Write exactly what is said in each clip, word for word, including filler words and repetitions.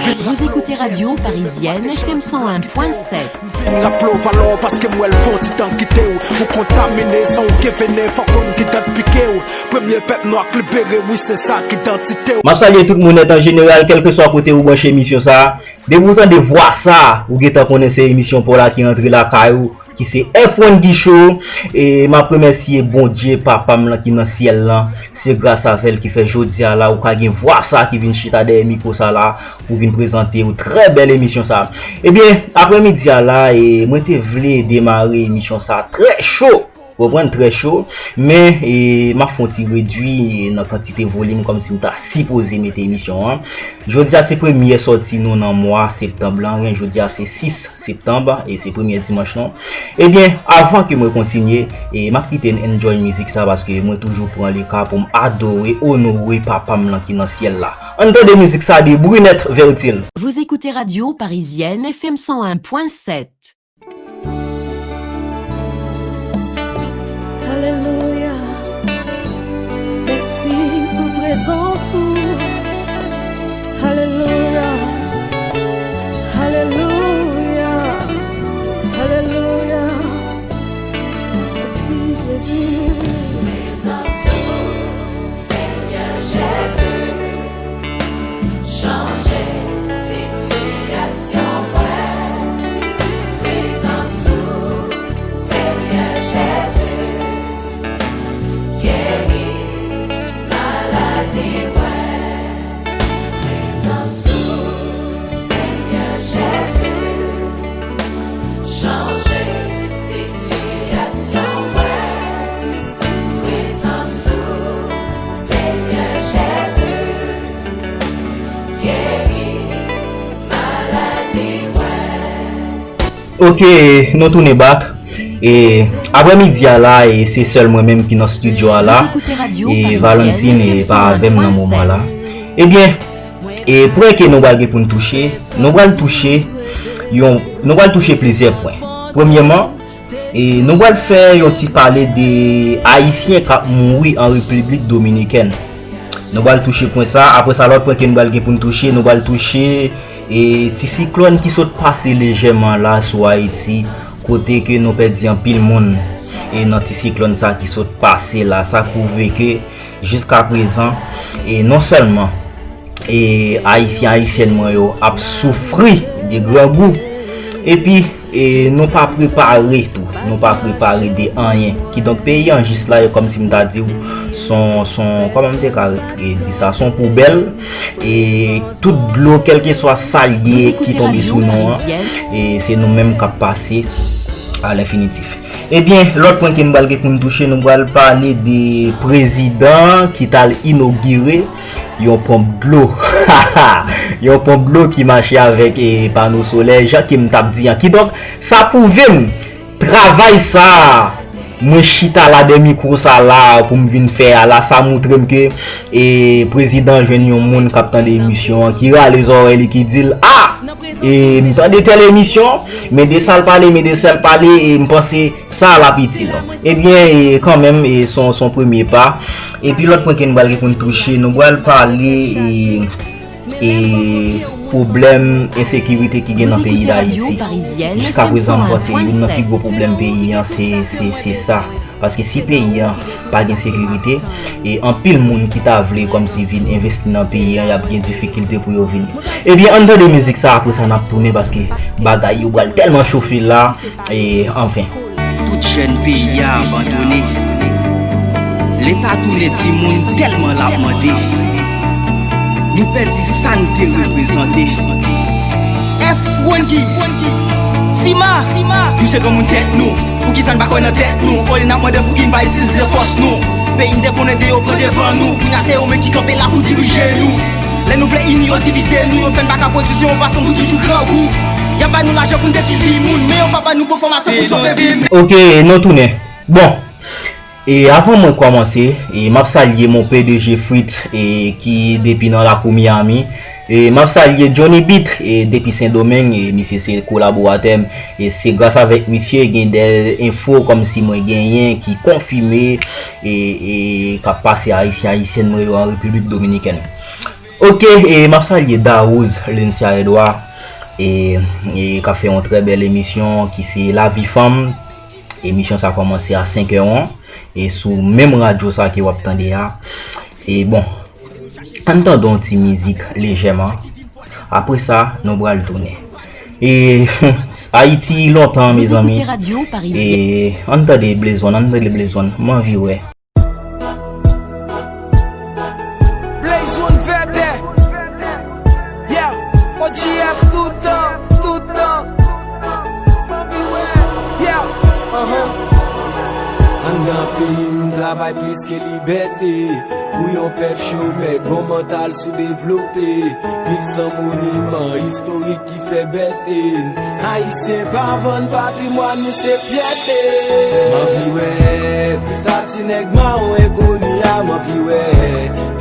Vous écoutez Radio Parisienne F M cent un point sept. Vin rap lo valò paske m wè l fon ti tan kite w. Ou kontamine san w gen venen, fò konn ki dat pike w. Premye pèp nwa k libere, wi se sa k idantite w. M ap salye tout moun nèt an jeneral, kèlkeswa kote ou branche emisyon sa a. Depi ou tande vwa sa a, ou gentan konnen se emisyon pa w la ki rantre lakay ou, ki se F one Guy Show. E m ap remèsye Bondye, Papa m lan ki nan syèl lan. Se gras avè l ki fè jodi a la, ou ka gen vwa sa a ki vin chita dèyè mikwo sa a la, pou vin prezante yon trè bèl emisyon sa a. Ebyen, aprèmidi a la, e, mwen te vle demare emisyon sa a trè cho, konprann, trè cho, men, e, m ap fè yon ti redwi, e, nan kantite volim kòmsi m ta sipoze mete emisyon an. Jodi a se premyè sòti nou nan mwa septanm lan, wi, jodi a se sis septanm, e se premyè dimanch lan. Ebyen, avan ke mwen kontinye, e m ap kite n enjoy mizik sa, paske mwen toujou pran le ka pou m adore, onore Papa m lan ki nan syèl la. Ann tande mizik sa de Brunette Vertil. Vous écoutez Radio Parisienne F M cent un point sept. Alelouya. Mèsi pou prezans ou. Alelouya. Alelouya. Alelouya. Mèsi Jezi. Prezans ou, Senyè Jezi. Chanje sitiyasyon mwen. Prezans ou, Senyè Jezi. Geri maladi mwen. Prezans ou, Senyè Jezi. Chanje sitiyasyon mwen. Prezans ou, Senyè Jezi. Geri maladi mwen. Ok, nou tounen back. E aprèmidi a la, e se sèl mwen menm ki nan estidyo a la. E Valentine, e, pa avè m nan moman la. Ebyen, e pwen ke nou pral gen pou n touche, nou pral touche yon, nou pral touche plizyè pwen. Premyèman, e nou pral fè yon ti pale de Ayisyen k ap mouri an Repiblik Dominikèn. Nou pral touche pwen sa. Apre sa, lòt pwen ke nou pral gen pou n touche, nou pral touche, e, ti siklòn ki sot pase lejèman la sou Ayiti, kote ke nou pèdi anpil moun, e, nan ti siklòn sa ki sot pase la. Sa pwouve ke jiska prezan, e, non sèlman, e, Ayisyen, Ayisyèn mwen yo ap soufri de grangou, epi, e, nou pa prepare tou, nou pa prepare de anyen. Kidonk, peyi an jis la, e kòmsi m ta di w, s on, s on, kòman m te ka di sa, s on poubèl, e tout dlo, kèlkeswa sa l ye, ki tonbe sou nou an, e se nou menm k ap pase alenfinitif. Ebyen, lòt pwen ke m pral gen pou m touche, nou pral pale de prezidan ki t al inogire yon ponp dlo. Yon ponp dlo ki mache avèk, e, pano solè, jan ke m t ap di an. Kidonk, sa pwouve m, travay sa a, mwen chita la dèyè mikwo sa la pou m vin fè a la, sa montre m ke, e, prezidan jwenn yon moun k ap tande emisyon an, ki rale zòrèy li, ki di l, a, e, m tande tèl emisyon, men de sa l pale, men de sa l pale, e m panse sa l ap itil. Ebyen, e, kanmenm, e, s on, s on premye pa. Epi lòt pwen ke nou pral gen pou n touche, nou pral pale, e, e pwoblèm ensekirite ki gen nan peyi Dayiti. Jiska prezan, m panse youn nan pi gwo pwoblèm peyi an, se, se, se sa. Paske si peyi an pa gen sekirite, e anpil moun ki ta vle kòmsi vin envesti nan peyi an, y ap gen difikilte pou yo vini. Ebyen, ann tande mizik sa, apre sa n ap tounen, paske bagay yo pral tèlman chofe la, e anfen. Tout jèn peyi a abandone. Leta tounen timoun tèlman l ap mande. Nou pèdi sa n te reprezante. F Wendy, Tima, nou se granmoun tèt nou. Poukisa n pa kwè nan tèt nou? Olye n ap mande poukisa n pa itilize fòs nou. Peyi n te konnen de yo pran devan nou. Kounye a se yo menm ki kanpe la pou dirije nou. Lè nou vle ini yo divize nou, yo fè n pa ka pwodui se yon fason pou toujou grangou. Y ap ba nou lajan pou n detwi vi moun, men yo pa ba nou bon fòmasyon pou n sove vi nou. Ok, nou tounen. Bon, e avan mwen kòmanse, e m ap salye mon P D G Fritz, e ki depi nan lakou Miami. E m ap salye Johnny Beat, e depi Sendomeng, e misye se kolaboratè m. E se gras avèk misye gen de enfo kòmsi mwen genyen ki konfime, e, e k ap pase Ayisyen, Ayisyèn mwen yo an Repiblik Dominikèn. Ok, e m ap salye Darouz Lencia Edouard, e, e k ap fè yon trè bèl emisyon ki se Lavi Fanm. Emisyon sa kòmanse a senk è an, e sou menm radyo sa ke w ap tande a. E bon, ann tande yon ti mizik lejèman. Apre sa, nou pral tounen. E Ayiti lontan, mezanmi. E ann tande Blaze One, ann tande Blaze One. M anvi wè. Blaze One Vètè. Yeah. O G F toutan, toutan. M anvi wè. Yeah. Uh-huh. Anndan peyi m travay plis ke libète. Pou yon pèp chomè, gon mantal soudevlope. Viv san moniman istorik ki fè bèlte n. Ayisyen pa vann patrimwàn nou, se fyète. M anvi wè vrè stati nèg mawon enkoni a, m anvi wè.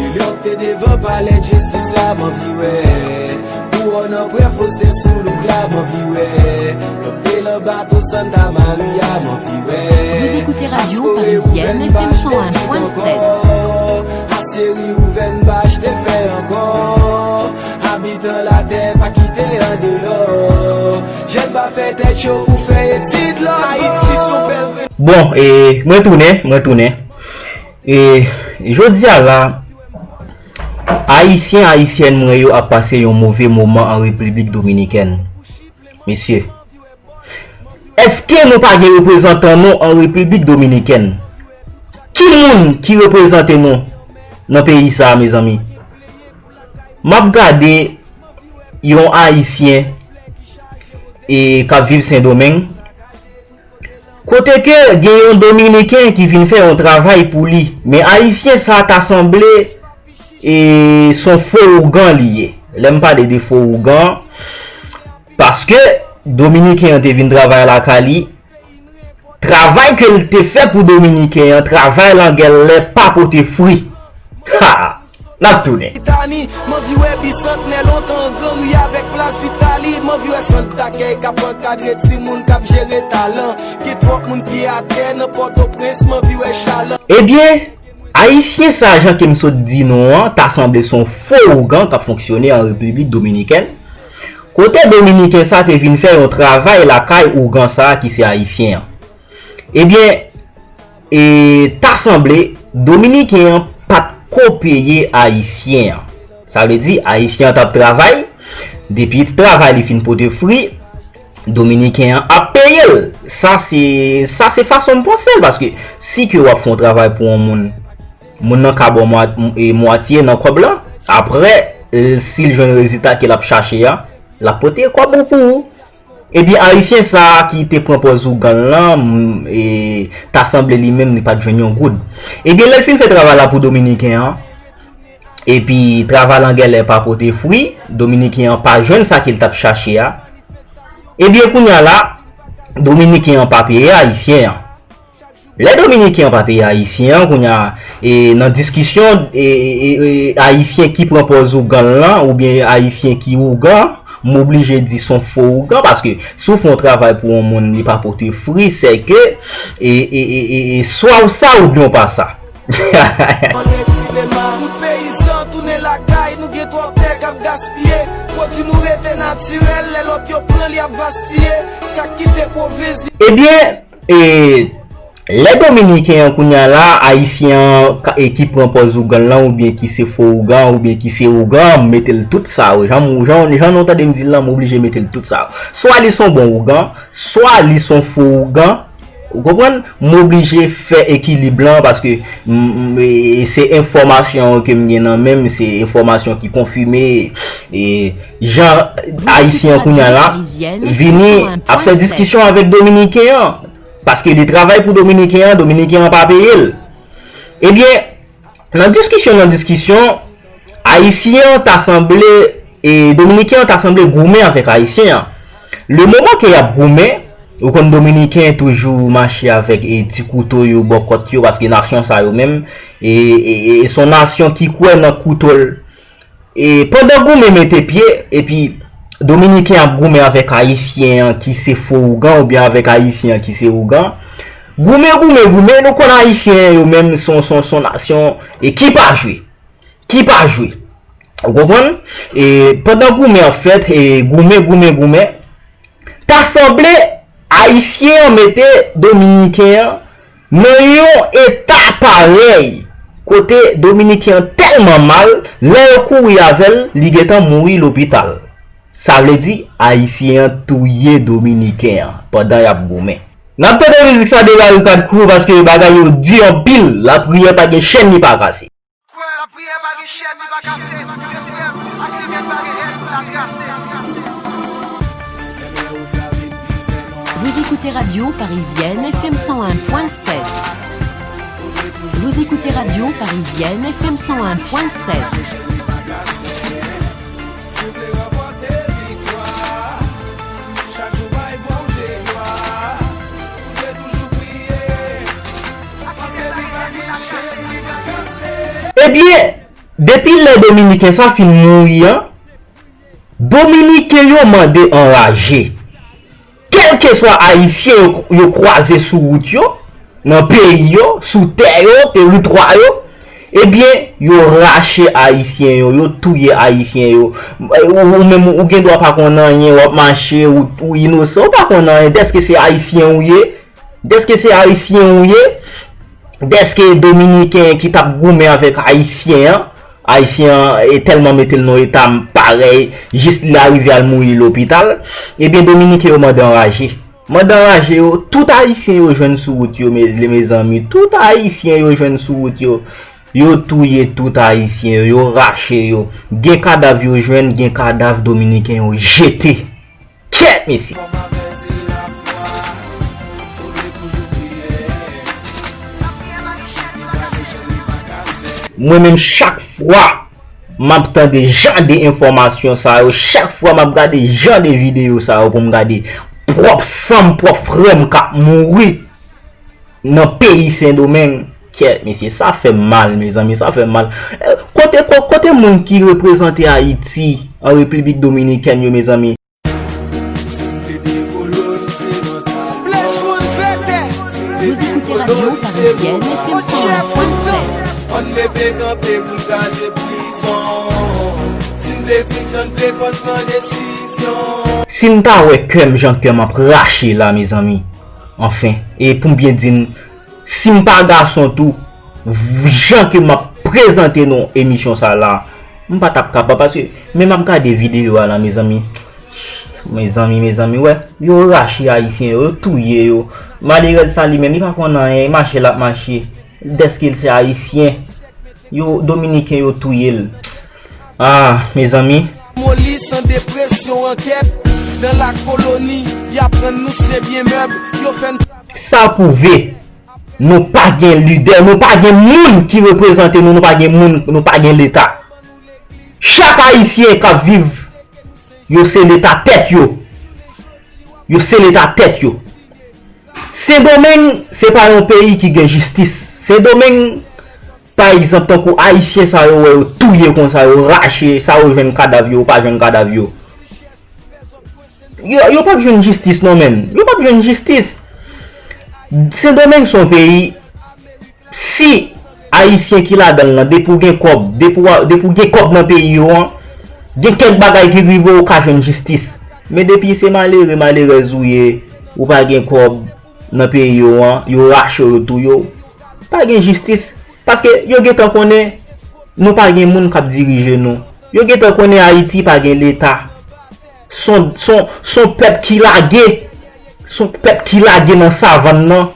Delè k te devan palè jistis la, m anvi wè. Kouwòn an prè Fosten sou louk la, m anvi wè. Lòt te lan bato Santa Maria, m anvi wè. Vous écoutez Radio Parisienne, F M cent un point sept. Asyeri ouvè n pa achte fè ankò. Abitan latè pa kite an delò. Jèn pa fè tèt cho pou fè etid lò. Ayiti se yon bèl. Bon, e, mwen tounen, mwen tounen. E, jodi a la, Ayisyen, Ayisyèn mwen yo ap pase yon move moman an Repiblik Dominikèn. Mesye, èske nou pa gen reprezantan nou an Repiblik Dominikèn? Ki moun ki reprezante nou nan peyi sa a, mezanmi? M ap gade yon Ayisyen e k ap viv Sendomeng, kote ke gen yon Dominiken ki vin fè yon travay pou li. Men Ayisyen sa a ta sanble e s on fo ougan li ye. Lè m pale de fo ougan, paske Dominiken an te vin travay lakay li, travay ke l te fè pou Dominiken an, travay langèlè pa pote fri. Ha! N ap tounen. Itani, m anvi wè bisantnè lontan an Gran Ri avèk plas Vitali. M anvi wè sant dakèy k ap ankadre timoun k ap jere talan. Gen twòp moun pye atè nan Pòtoprens, m anvi wè chalan. Ebyen, Ayisyen sa, jan ke m sot di nou an, ta sanble s on fo ougan k ap fonksyone an Repiblik Dominikèn. Kote Dominiken sa te vin fè yon travay lakay ougan sa ki se Ayisyen an. Ebyen, e, ta sanble Dominiken an pa t ko peye Ayisyen an. Sa vle di, Ayisyen an t ap travay, depi travay li fin pote fri, Dominiken an ap peye l. Sa se, sa se fason m panse l, paske si ke w ap fè yon travay pou yon moun, moun nan ka ba w mwa, e, mwatye nan kòb lan, apre, e, si l jwenn rezilta ke l ap chache a, l ap pote kòb ou pou ou. Ebyen, Ayisyen sa a ki te pran pòz ougan l lan, m, e, ta sanble li menm li pa t jwenn yon goud. Ebyen, lè l fin fè travay la pou Dominiken an, epi travay langèlè pa pote fwi, Dominiken an pa jwenn sa ke l t ap chache a. Ebyen, kounye a la, Dominiken an pa peye Ayisyen an. Lè Dominiken an pa peye Ayisyen an, kounye a, e, nan diskisyon, e, e, e, e, Ayisyen ki pran pòz ougan l lan, oubyen Ayisyen ki ougan, m oblije di s on fo ougan, paske si w fè yon travay pou yon moun, li pa pote fri, sèke, e, e, e, e, e, swa w sa oubyen w pa sa. Anlè sinema, tout peyizan tounen lakay, nou gen twòp tè k ap gaspiye. Pwodui nou rete natirèl, lè lòt yo pran, li ap vastiye. Sa k kite pwovens. Ebyen, e, lè Dominiken an kounye a la, Ayisyen an ka, e, ki pran pòz ougan l lan, oubyen ki se fo ougan, oubyen ki se ougan, m mete l tout sa yo. Jan, jan, jan nou tande m di l lan, m oblije mete l tout sa yo. Swa li s on bon ougan, swa li s on fo ougan, ou konprann? M oblije fè ekilib lan, paske m, m, e, se enfòmasyon ke m gen nan men m, se enfòmasyon ki konfime, e, jan Ayisyen an kounye a la vini ap fè diskisyon avèk Dominiken an. Paske li travay pou Dominiken an, Dominiken an pa peye l. Ebyen, nan diskisyon, nan diskisyon, Ayisyen an ta sanble, e, Dominiken an ta sanble goumen avèk Ayisyen an. Le moman ke y ap goumen, ou konn Dominiken toujou mache avèk, e, ti kouto yo bò kòt yo, paske nasyon sa yo menm, e, e, e, e s on nasyon ki kwè nan kouto l. E pandan goumen mete pye, epi Dominiken ap goumen avèk Ayisyen an ki se fo ougan oubyen avèk Ayisyen an ki se ougan. Goumen, goumen, goumen, nou konn Ayisyen yo menm s on, s on, s on nasyon, e, ki pa jwe. Ki pa jwe. Ou konprann? E pandan goumen ap fèt, e goumen, goumen, goumen, ta sanble Ayisyen an mete Dominiken an nan yon eta parèy, kote Dominiken an tèlman mal, lè yo kouri avè l, li gentan mouri lopital. Sa vle di, Ayisyen an touye Dominiken an pandan y ap goumen. N ap tande mizik sa de Barikad Crew paske bagay yo di anpil, lapriyè pa gen chèn li pa kase. Kwè lapriyè pa gen chèn li pa kase, se frè m ak limyè pa gen hèn pou l a trase. Vous écoutez Radio Parisienne F M cent un point sept. Vous écoutez Radio Parisienne F M cent un point sept. Ebyen, depi lè Dominiken sa fin mouri an, Dominiken yo mande anraje. Kèlkeswa Ayisyen yo, yo kwaze sou wout yo, nan peyi yo, sou tè yo, teritwa yo, ebyen, yo rache Ayisyen yo, yo touye Ayisyen yo. Ou, ou menm, ou gen dwa pa konn anyen, w ap mache, ou, ou inosan, ou pa konn anyen, dèske se Ayisyen ou ye, dèske se Ayisyen ou ye, dèske Dominiken ki t ap goumen avèk Ayisyen an, Ayisyen an e tèlman mete l nan eta parèy, jis li arive al mouri lopital, ebyen Dominiken yo mande anraje. Mande anraje yo, tout Ayisyen yo jwenn sou wout yo, me, mezanmi, tout Ayisyen yo jwenn sou wout yo, yo touye tout Ayisyen yo, yo rache yo. Gen kadav yo jwenn, gen kadav Dominiken yo jete. Kèt, mesye. Mwen menm, chak fwa m ap tande jan de enfòmasyon sa yo, chak fwa m ap gade jan de videyo sa yo pou m gade pwòp san m, pwòp frè m k ap mouri nan peyi Sendomeng, kèt, mesye, sa fè m mal, mezanmi, sa fè m mal. Eh, kote, ko-, kote moun ki reprezante Ayiti an Repiblik Dominikèn yo, mezanmi? Vous écoutez Radio Parisienne F M cent un point sept. Si n ta wè kè m, jan kè m ap rache la, mezanmi. Anfen, e pou m byen di n, si m pa gason tou, v-, jan ke m ap prezante nou emisyon sa la, m pa t ap kapab, paske menm ap gade videyo a la, mezanmi. Mezanmi, mezanmi, wè, yo rache Ayisyen yo, yo touye yo. Malerèz sa li menm, li pa konn anyen, e mache l ap mache. Dèske l se Ayisyen, yo, Dominiken yo touye l. Ah, mezanmi. Moli san depresyon ankèt, nan lakoloni, y aprann nou se byen mèb, yo fè n. Sa pwouve, nou pa gen lidè, nou pa gen moun ki reprezante nou, nou pa gen moun, nou pa gen Leta. Chak Ayisyen k ap viv, yo se Leta tèt yo. Yo se Leta tèt yo. Sendomeng, se pa yon peyi ki gen jistis. Sendomeng, pa egzanp, tankou Ayisyen sa yo wè yo touye konsa, yo rache, sa yo jwenn kadav yo, yo pa jwenn kadav yo. Yo, yo p ap jwenn jistis non, menm. Yo p ap jwenn jistis. Sendomeng se yon peyi, si Ayisyen ki ladan l lan, depi w gen kòb, depi w, depi w gen kòb nan peyi yo an, gen kèk bagay ki rive w, ou ka jwenn jistis. Men depi se malere, malerèz ou ye, ou pa gen kòb nan peyi yo an, yo rache w, yo touye w, pa gen jistis. Paske yo gentan konnen nou pa gen moun k ap dirije nou. Yo gentan konnen Ayiti pa gen Leta. S on, s on, s on pèp ki lage. S on pèp ki lage nan savann nan.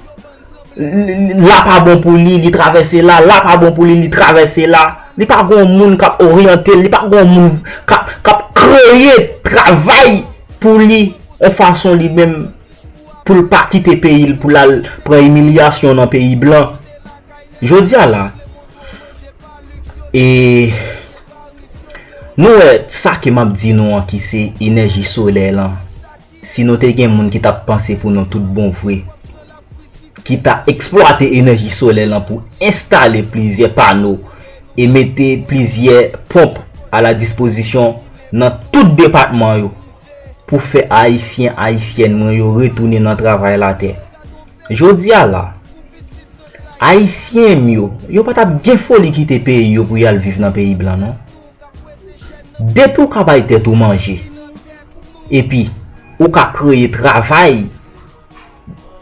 L-, l-, la pa bon pou li, li travèse la. La pa bon pou li, li travèse la. Li pa gen yon moun k ap oryante l. Li pa gen yon moun k ap, k ap kreye travay pou li, yon fason li menm, pou l pa kite peyi l, pou l al pran imilyasyon nan peyi blan. Jodi a la, e nou wè sa ke m ap di nou an ki se enèji solèy lan. Si nou te gen moun ki t ap panse pou nou tout bon vre, ki ta eksplwate enèji solèy lan pou enstale plizyè pano e mete plizyè ponp a la dispozisyon nan tout depatman yo pou fè Ayisyen, Ayisyèn mwen yo retounen nan travay latè. Jodi a la, Ayisyen m yo, yo pa t ap gen foli kite peyi yo pou y al viv nan peyi blan non. Depi w ka bay tèt ou manje, epi ou ka kreye travay,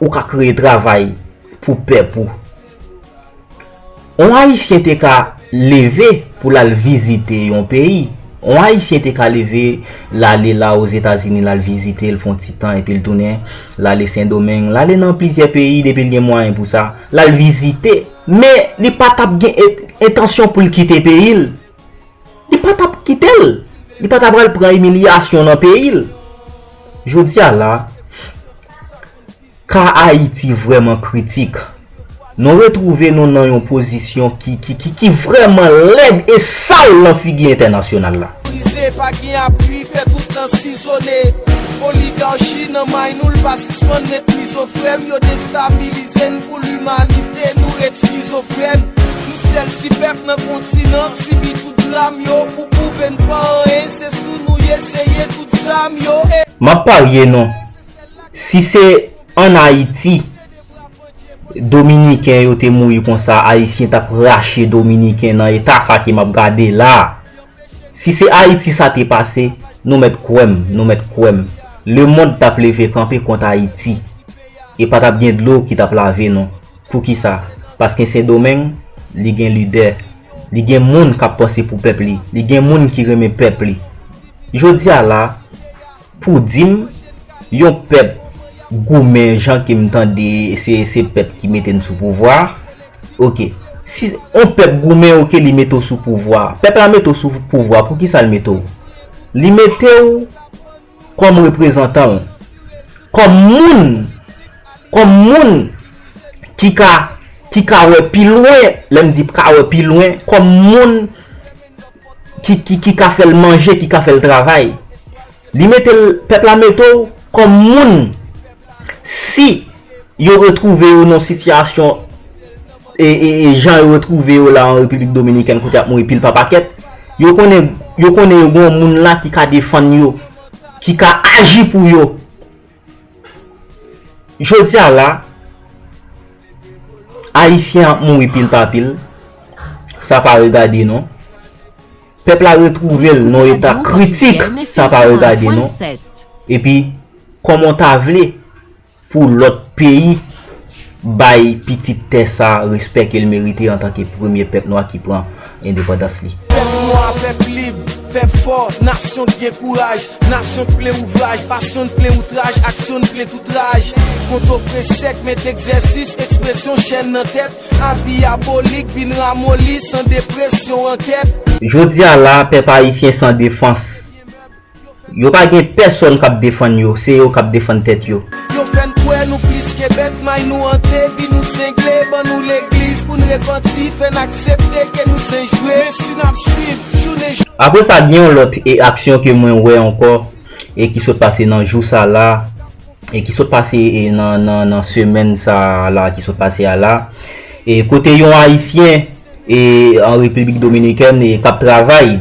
ou ka kreye travay pou pèp ou. On Ayisyen te ka leve pou l al vizite yon peyi. On Ayisyen te ka leve, l ale la Ozetazini, l al vizite l fè yon ti tan, epi l tounen, l ale Sendomeng, l ale nan plizyè peyi depi l gen mwayen pou sa, l al vizite. Men li pa t ap gen ent- entansyon pou l kite peyi l. Li pa t ap kite l. Li pa t ap al pran imilyasyon nan peyi l. Jodi a la, ka Ayiti vrèman kritik. Nou retwouve nou nan yon pozisyon ki, ki, ki, ki vrèman lèd e sal nan figi entènasyonal la. Brize, pa gen apui, fè tout nan sizone. Oligachi nan may nou, l pa sispann ret mizofrèn. Yo destabilize n pou limanite, nou ret skizofrèn. Nou sèl ti pèp nan kontinan k sibi tout dram yo. Pou pwouve n pa anyen, se sou nou y eseye tout zam yo. E M ap parye non. Si se ann Ayiti, Dominiken yo te mouri konsa, Ayisyen t ap rache Dominiken nan eta sa ke m ap gade la. Si se Ayiti sa te pase, nou mèt kwè m, nou mèt kwè m. Lemonn t ap leve kanpe kont Ayiti. E pa t ap gen dlo ki t ap lave non. Poukisa? Paske Sendomeng, li gen lidè. Li gen moun k ap panse pou pèp li. Li gen moun ki renmen pèp li. Jodi a la, pou di m, yon pèp goumen jan ke m tande se, se pèp ki mete n sou pouvwa. Oke. Si yon pèp goumen, oke, li mete w sou pouvwa. Pèp la mete w sou pouvwa, poukisa l mete w? Li mete w kòm reprezantan l. Kòm moun, kòm moun ki ka, ki ka wè pi lwen, lè m di ka wè pi lwen, kòm moun ki, ki, ki ka fè l manje, ki ka fè l travay. Li mete l, pèp la mete w kòm moun. Si yo retwouve yo nan sitiyasyon e, e, e jan yo retwouve yo la an Repiblik Dominikèn kote y ap mouri pil pa pakèt, yo konnen, yo konnen yo gen yon moun la ki ka defann yo, ki ka aji pou yo. Jodi a la, Ayisyen ap mouri pil pa pil, sa pa regade nou. Pèp la retwouve l nan eta kritik, sa pa regade nou. Epi, kòman w ta vle pou lòt peyi bay pitit tè sa respè ke l merite antanke premye pèp nwa ki pran endepandans li? Pèp nwa, pèp lib, pèp fò, nasyon k gen kouraj, nasyon k plen ouvraj, pasyon n plen outraj, aksyon n plen tout raj. Kont opresè k met egzèsis ekspresyon chèn nan tèt, avi abolik vin ramoli san depresyon ankèt. Jodi a la, pèp ayisyen san defans. Yo pa gen pèsonn k ap defann yo, se yo k ap defann tèt yo. Yo fè n kwè nou plis ke bèt, may nou ante, vi nou sengle, ban nou legliz pou n repanti, fè n aksepte ke nou se jwe. Men si n ap swiv, jounen jou. Apre sa, gen yon lòt e aksyon ke mwen wè ankò, e ki sot pase nan jou sa la, e ki sot pase, e nan, nan, nan semèn sa la, ki sot pase a la, e kote yon Ayisyen, e an Repiblik Dominikèn, e k ap travay,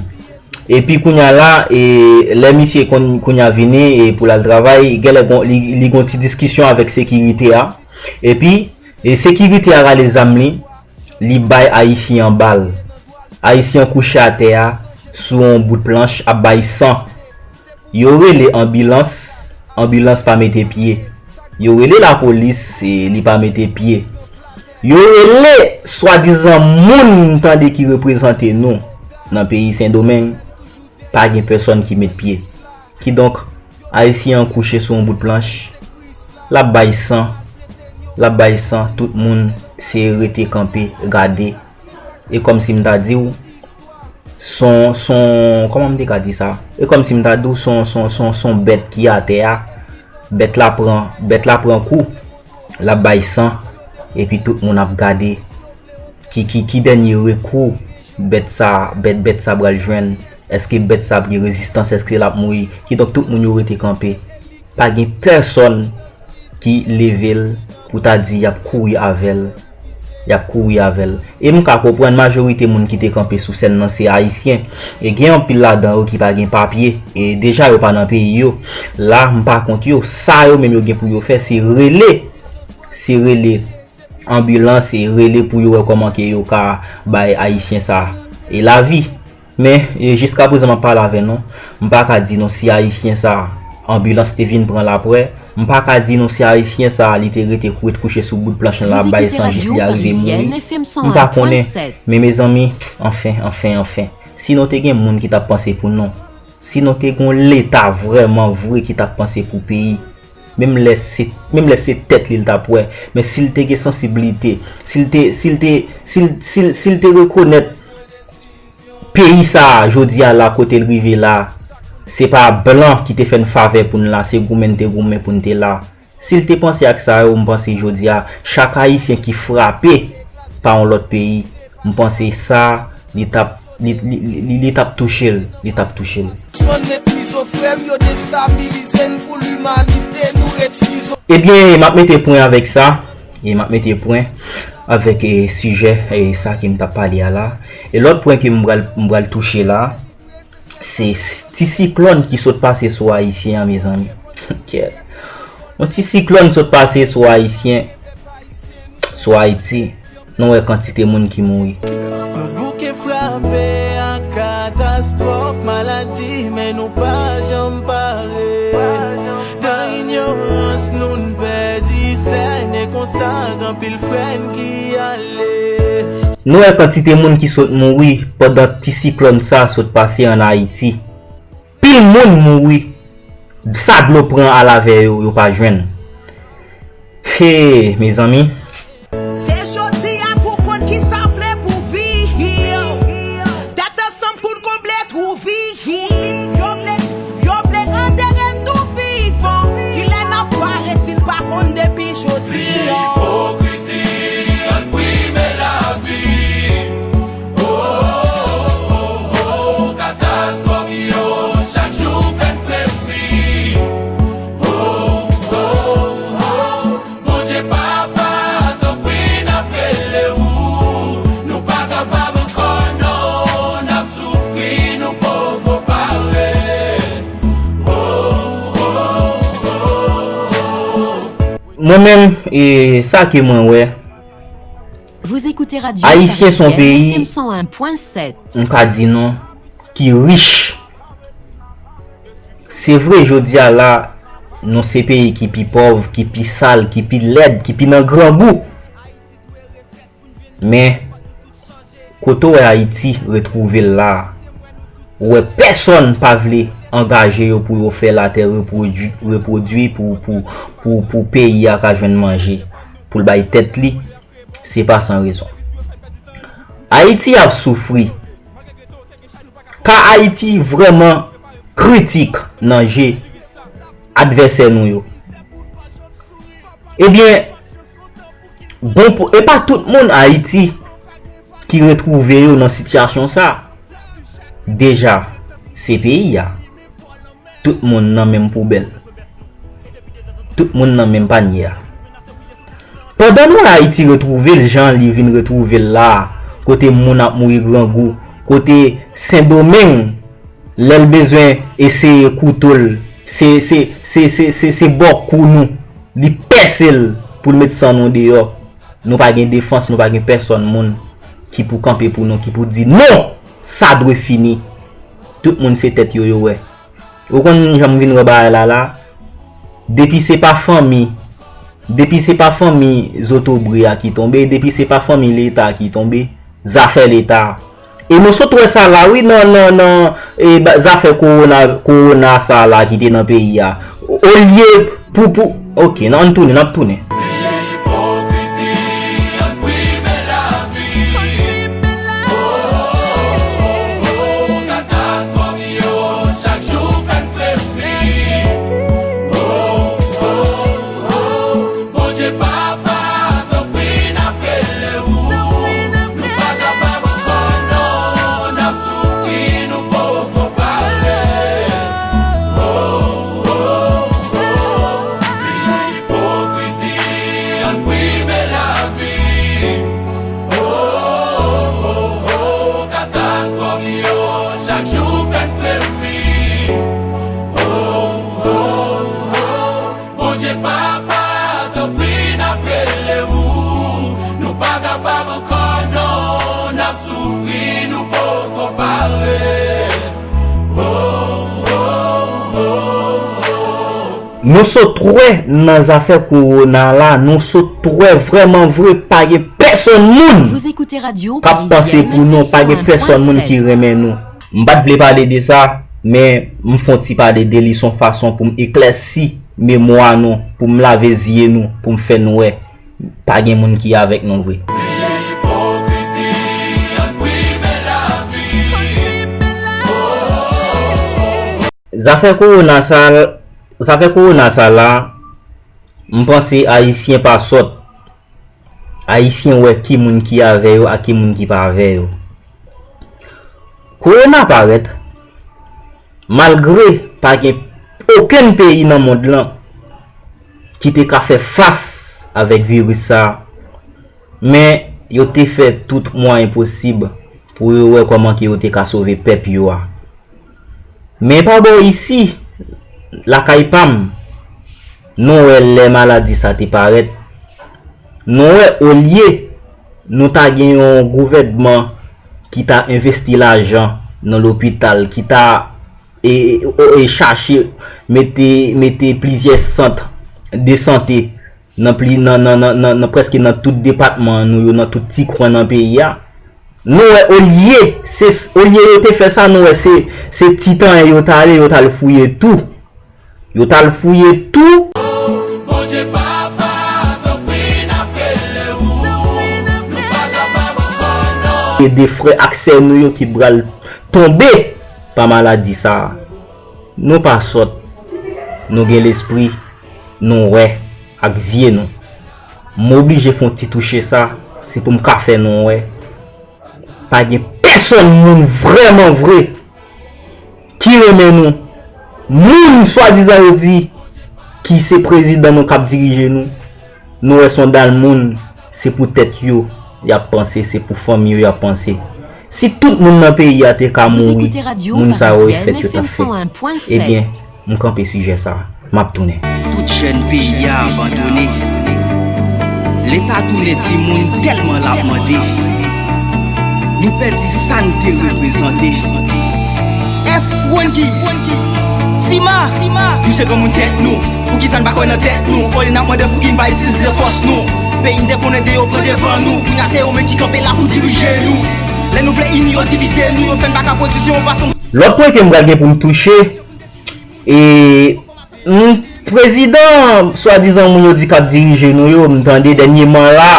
epi kounye a la, e lè misye konn, kounye a vini, e pou l al travay, genlè gon, li, li gon ti diskisyon avèk sekirite a. Epi, e sekirite a rale zam li, li bay Ayisyen an bal. Ayisyen an kouche atè a, sou yon bout planch, ap bay san. Yo rele anbilans, anbilans pa mete pye. Yo rele lapolis, e li pa mete pye. Yo rele swadizan moun m tande ki reprezante nou nan peyi Sendomeng, pa gen pèsonn ki met pye. Kidonk, Ayisyen an kouche sou yon bout planch, l ap bay san, l ap bay san, tout moun se rete kanpe, gade. E kòmsi m ta di w, son, son, kòman m te ka di sa? E kòmsi m ta di w, son, son, son, son bèt ki atè a, bèt la pran, bèt la pran kou, l ap bay san, epi tout moun ap gade ki, ki, ki dènye rekou bèt sa, bèt, bèt sa pral jwenn. Èske bèt sa ap gen rezistans? Èske l ap mouri? Kidonk, tout moun yo rete kanpe. Pa gen pèsonn ki leve l pou ta di y ap kouri avè l. Y ap kouri avè l. E m ka konprann majorite moun ki te kanpe sou sèn nan se Ayisyen. E gen anpil ladan yo ki pa gen papye. E deja yo pa nan peyi yo. La, m pa kont yo. Sa yo menm yo gen pou yo fè, se rele. Se rele anbilans e rele pou yo wè kòman ke yo ka bay Ayisyen sa e lavi. Men, e, jiskaprezan m ap pale avè nou, m pa ka di nou si Ayisyen sa a, anbilans te vin pran l apre, m pa ka di nou si Ayisyen sa a, li te rete ret kouche sou bout planch lan l ap bay san jis li arive mouri. M pa konnen, men mezanmi, anfen, anfen, anfen. Si nou te gen moun ki t ap panse pou nou, si nou te gen yon Leta vrèman vre ki t ap panse pou peyi, menm lè se, menm lè se tèt li l t ap wè, men si l te gen sansiblite, si l te, si l te, si l, si l, si l te rekonèt peyi sa a, jodi a la, kote l rive la, se pa blan ki te fè n favè pou n la, se goumen n te goumen pou n te la. Si l te panse ak sa yo, m panse jodi a, chak Ayisyen ki frape pa yon lòt peyi, m panse sa, li t ap, li, li, li, li, li t ap touche l, li t ap touche l. Sispann met mizo frè m, yo destabilize n pou limanite, nou ret sizo. Ebyen, m ap mete pwen avèk sa, e m ap mete pwen avèk, e, sijè, e, sa ke m t ap pale a la. E lòt pwen ke m pral, m pral touche la, se s-, ti siklòn ki sot pase sou Ayisyen an, mezanmi. Kèt. Yon ti siklòn sot pase sou Ayisyen, sou Ayiti. Nou wè kantite moun ki mouri. Nou bouke frape ak katastwòf, maladi, men nou pa janm pare. Nan inyorans, nou n pèdi sèn, e konsa, gen anpil frè n ki ale. Nou wè kantite moun ki sot mouri pandan ti siklòn sa sot pase ann Ayiti. Pil moun mouri. Sa dlo pran al avè yo, yo pa jwenn. He, mezanmi. Se jodi a pou konn ki sa vle pou vi. Tèt ansanm pou n konble twou vi. Yo vle, yo vle antere n tou vivan. Kilè n ap pare si n pa konn depi jodi a? Ipokrizi, ann prime lavi. Oh, oh, oh, oh, katastwòf yo chak jou fè n febli. Oh, oh, oh, Bondye Papa, tanpri n ap rele ou. Nou pa kapab ankò non, n ap soufri, nou poko pare. Oh, oh, oh, oh. Mwen menm, e sa ke mwen wè, Ayisyen se yon peyi, m ka di nou, ki rich. Se vre, jodi a la, nou se peyi ki pi pòv, ki pi sal, ki pi lèd, ki pi nan grangou. Men, kote w wè Ayiti retwouve l la a, ou wè pèsonn pa vle angaje yo pou yo fè latè repwodui, repwodui pou, pou, pou, pou peyi a ka jwenn manje, pou l bay tèt li, se pa san rezon. Ayiti ap soufri. Ka Ayiti vrèman kritik nan je advèsè nou yo? Ebyen, bon, pou, e pa tout moun Ayiti ki retwouve yo nan sitiyasyon sa. Deja, se peyi a. Tout moun nan menm poubèl. Tout moun nan menm panye a. Pandan nou wè Ayiti retwouve l jan li vin retwouve l la a, kote moun ap mouri grangou, kote Sendomeng, lè l bezwen eseye kouto l, se, se, se, se, se, se bò kou nou, li pèse l pou l met san nou deyò. Nou pa gen defans, nou pa gen pèsonn moun ki pou kanpe pou nou, ki pou di, "Non! Sa dwe fini." Tout moun se tèt yo yo wè. Ou konn jan m vin wè bagay la la? Depi se pa fanmi, depi se pa fanmi Zotobre a ki tonbe, depi se pa fanmi Leta ki tonbe, zafè Leta. E nou sot wè sa la wi nan, nan, nan, e, ba, zafè kowona, kowona sa la ki te nan peyi a. Olye pou, pou, ok, nan, ann tounen, n ap tounen. Bondye Papa, tanpri n ap rele ou. Nou pa kapab ankò non, n ap soufri, nou poko pare. Oh, oh, oh, ipokrizi Nou sot twè nan zafè kowona la, nou sot twè vrèman vre, pa gen pèsonn moun Vous écoutez Radio k ap panse Parisienne pou nou, pa gen F M cent un point sept. Pèsonn moun ki renmen nou. M pa t vle pale de sa, men m fon ti pale de li, s on fason pou m eklèsi memwa nou, pou m lave zye nou, pou m fè n wè pa gen moun ki avèk nou vre. Zafè kowona sa, zafè kowona sa la, m panse Ayisyen pa sòt. Ayisyen wè ki moun ki avè yo ak ki moun ki pa avè yo. Kowona parèt, malgre pa gen okenn peyi nan mond lan ki te ka fè fas avèk viris sa, men yo te fè tout mwayen posib pou yo wè kòman ke yo te ka sove pèp yo a. Men pa bò isi, lakay pa m, nou wè lè maladi sa te parèt, nou wè olye nou ta gen yon gouvènman ki ta envesti lajan nan lopital, ki ta e, e, e chache mete, mete plizyè sant de sante nan pli, nan, nan, nan, nan, nan prèske nan tout depatman nou yo, nan tout ti kwen nan peyi a. Nou wè olye, se, olye yo te fè sa, nou wè se, se ti tanyen yo t ale, yo t al fouye tou. Yo t al fouye tou. Bondye papa, tanpri n ap rele ou. Nou pa kapab ankò non. E de frè ak sè nou yo ki pral tonbe pa maladi sa a. Nou pa sòt, nou gen lespri, nou wè ak zye nou. M oblije fè yon ti touche sa, se pou m ka fè nou wè. Pa gen pèsonn moun vrèman vre ki renmen nou. Moun swadizan yo di ki se prezidan nou k ap dirije nou. Nou wè s on dal moun, se pou tèt yo y ap panse, se pou fanmi yo y ap panse. Si tout moun nan peyi a te ka mouri, moun sa yo e fèt yo t ap fèt. Ebyen, m kanpe sijè sa a, m ap tounen. Tout jèn peyi a abandone. Leta tounen timoun tèlman l ap mande. Nou pèdi sa n te reprezante. F Wenky, Tima, nou se granmoun tèt nou. Poukisa n pa kwè nan tèt nou? Olye n ap mande pouki n pa itilize fòs nou. Peyi n te konnen de yo pran devan nou. Kounye a se yo menm ki kanpe la pou dirije nou. Lè nou vle ini yo divize nou, yo fè n pa ka pwodui se yon fason. Lòt pwen ke m pral gen pou m touche, e, m, prezidan swadizan moun yo di k ap dirije nou yo, m tande dènyeman la,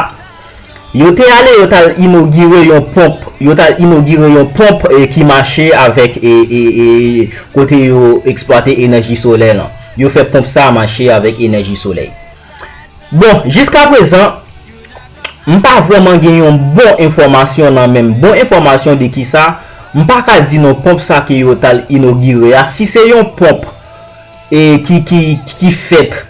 yo te ale, yo t al inogire yon ponp, yo t al inogire yon ponp, e, ki mache avèk, e, e, e, kote yo eksplwate enèji solèy lan. Yo fè ponp sa a mache avèk enèji solèy. Bon, jiskaprezan, m pa vrèman gen yon bon enfòmasyon nan men m. Bon enfòmasyon de kisa? M pa ka di non ponp sa ke yo t al inogire a. Si se yon ponp, e, ki, ki, ki fèt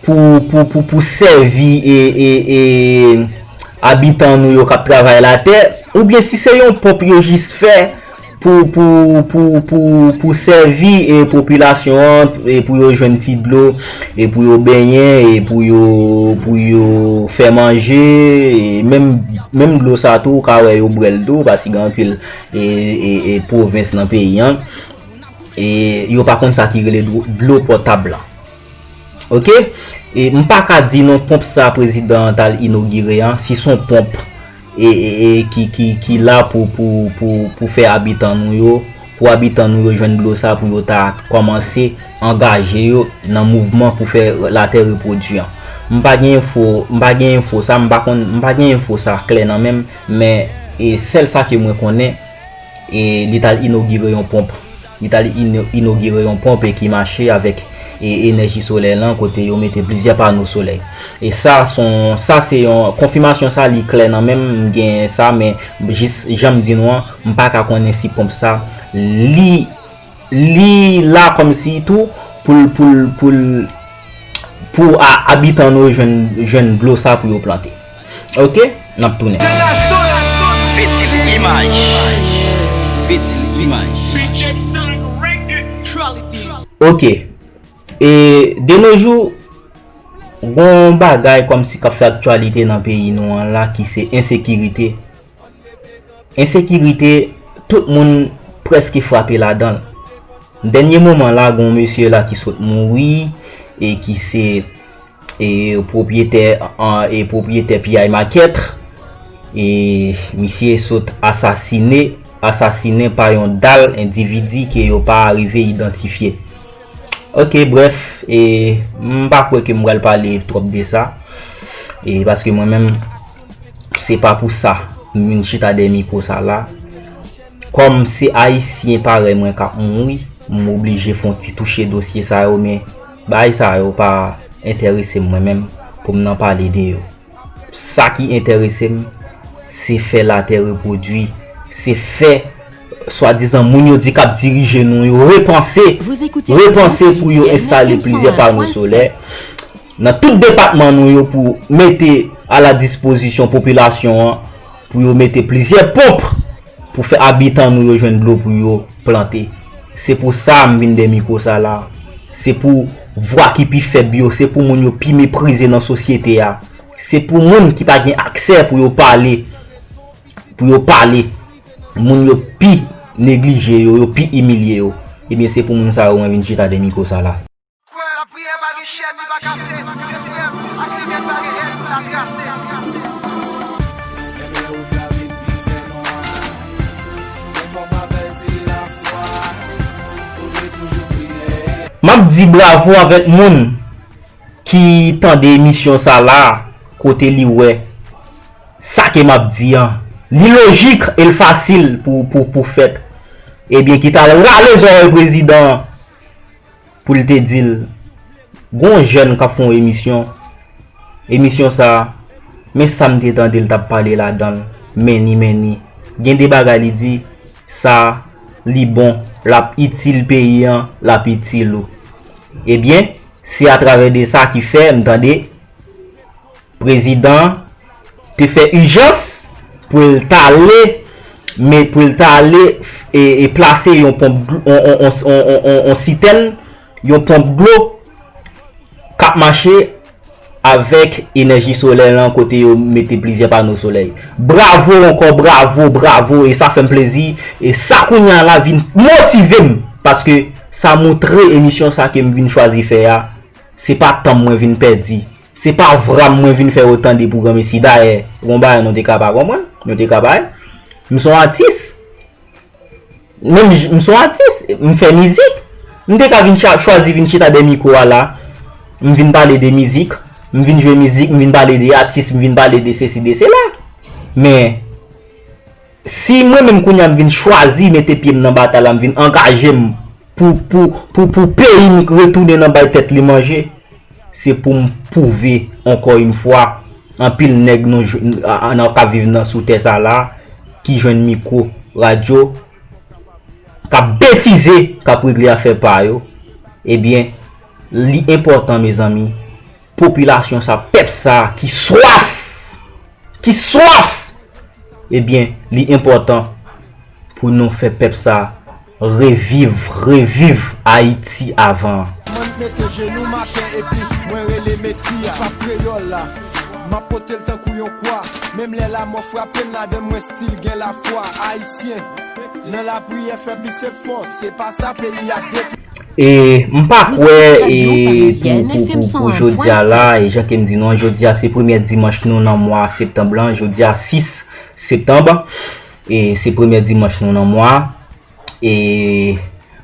pou, pou, pou, pou sèvi, e, e, e, abitan nou yo k ap travay latè, oubyen si se yon ponp yo jis fè pou, pou, pou, pou, pou sèvi, e, popilasyon an, e, pou yo jwenn ti dlo, e, pou yo benyen, e, pou yo, pou yo fè manje, e, menm, menm dlo sa tou, ou ka wè yo bwè l tou, paske gen anpil, e, e, e, pwovens nan peyi an, e, yo pa konn sa ki rele dlo, dlo pòtab la. Oke? E m pa ka di non ponp sa prezidan an t al inogire an, si s on ponp, e, e, e, ki, ki, ki la pou, pou, pou, pou fè abitan nou yo, pou abitan nou yo jwenn dlo sa pou yo ta kòmanse angaje yo nan mouvman pou fè latè repwodui an. M pa gen enfo, m pa gen enfo sa, m pa konn, m pa gen enfo sa klè nan men m, men, e, sèl sa ke mwen konnen, e, li t al inogire yon ponp. Li t al ino-, inogire yon ponp, e, ki mache avèk, e, enèji solèy lan, kote yo mete plizyè pano solèy. E sa, s on, sa se yon konfimasyon sa, li klè nan men m, m gen sa, men jis jan m di nou an, m pa ka konnen si ponp sa, li, li la kòmsi tou pou l, pou l, pou l, pou a, abitan nou yo jwenn, jwenn dlo sa pou yo plante. Oke, n ap tounen. Fetil Imaj. Fetil Imaj. Oke. E de nos jours, gon bagay kòmsi k ap fè aktyalite nan peyi nou an la ki se ensekirite. Ensekirite, tout moun prèske frape ladan l. Dènye moman la, gon mesye la ki sot mouri, e ki se e pwopyetè an e pwopyetè P I Market. E misye sot asasine, asasinen pa yon dal endividi ke yo pa rive idantifye. Ok, brèf, e m pa kwè ke m pral pale twòp de sa. E paske mwen menm, se pa pou sa m vin chita dèyè mikwo sa la. Kòm se Ayisyen parèy mwen k ap mouri, m oblije fè yon ti touche dosye sa yo, men bagay sa yo pa enterese m mwen menm pou m nan pale de yo. Sa ki enterese m, se fè latè repwodui, se fè swadizan moun yo di k ap dirije nou yo repanse, repanse pou yo enstale plizyè pano solè nan tout depatman nou yo pou mete a la dispozisyon popilasyon an, pou yo mete plizyè ponp pou fè abitan nou yo jwenn dlo pou yo plante. Se pou sa m vin dèyè mikwo sa la. Se pou vwa ki pi fèb yo, se pou moun yo pi meprize nan sosyete a. Se pou moun ki pa gen aksè pou yo pale, pou yo pale. Moun yo pi neglije yo, yo pi imilye yo. Ebyen, se pou moun sa yo mwen vin chita dèyè mikwo sa la. Lapriyè pa gen chèn, li pa kase. Se frè m ak li menm pa gen hèn pou l a trase. M ap di bravo avèk moun ki tande emisyon sa la, kote li wè sa ke m ap di an. Li lojik e l fasil pou, pou, pou fèt. Ebyen, ki t al rale zòrèy prezidan an pou l te di l, gon jèn k ap fè yon emisyon, emisyon sa, men sa m te tande l t ap pale ladan l, men ni, men ni. Gen de bagay li di, sa, li bon, l ap itil peyi an, l ap itil ou. Ebyen, se atravè de sa ki fè m tande prezidan te fè ijans pou l t ale, men pou l t ale e, e plase yon ponp dlo, on, on, on, on, on, on sitèn, yon ponp dlo k ap mache avèk enèji solèy lan kote yo mete plizyè pano solèy. Bravo ankò, bravo, bravo, e sa fè m plezi, e sa kounye a la vin motive m, paske sa montre emisyon sa ke m vin chwazi fè a, se pa tan m mwen vin pèdi. Se pa vra m mwen vin fè yo tande pou granmesi. Dayè, gon bagay nou te ka pa konprann, nou te ka bay. M se yon atis. Menm j-, m se yon atis, m fè mizik. M te ka vin cha-, chwazi vin chita dèyè mikwo a la. M vin pale de mizik, m vin jwe mizik, m vin pale de atis, m vin pale de sesi, de sela. Men, si mwen menm kounye a m vin chwazi mete pye m nan batay la, m vin angaje m pou, pou, pou, pou peyi m retounen nan bay tèt li manje, se pou m pwouve, ankò yon fwa, anpil nèg nou jw-, a, a, nan, k ap viv nan, sou tè sa la, ki jwenn mikwo, radyo, k ap betize, k ap regle afè pa yo, ebyen, li enpòtan, mezanmi, popilasyon sa, pèp sa, ki swaf, ki swaf, ebyen, li enpòtan pou nou fè pèp sa reviv, reviv Ayiti avan an. Mwen mete jenou m atè epi mwen rele Mesi a. Pap kreyòl la, m ap pote l tankou yon kwa. Menm lè lamò frape m, ladan mwen still gen lafwa. Ayisyen, nan lapriyè fè plis efò. Se pa sa peyi a detwi. E m pa kwè, e pou, pou, pou, pou jodi a la, e jan ke m di nou an, jodi a se premyè dimanch nou nan mwa septanm lan, jodi a sis septanm, e se premyè dimanch nou nan mwa. E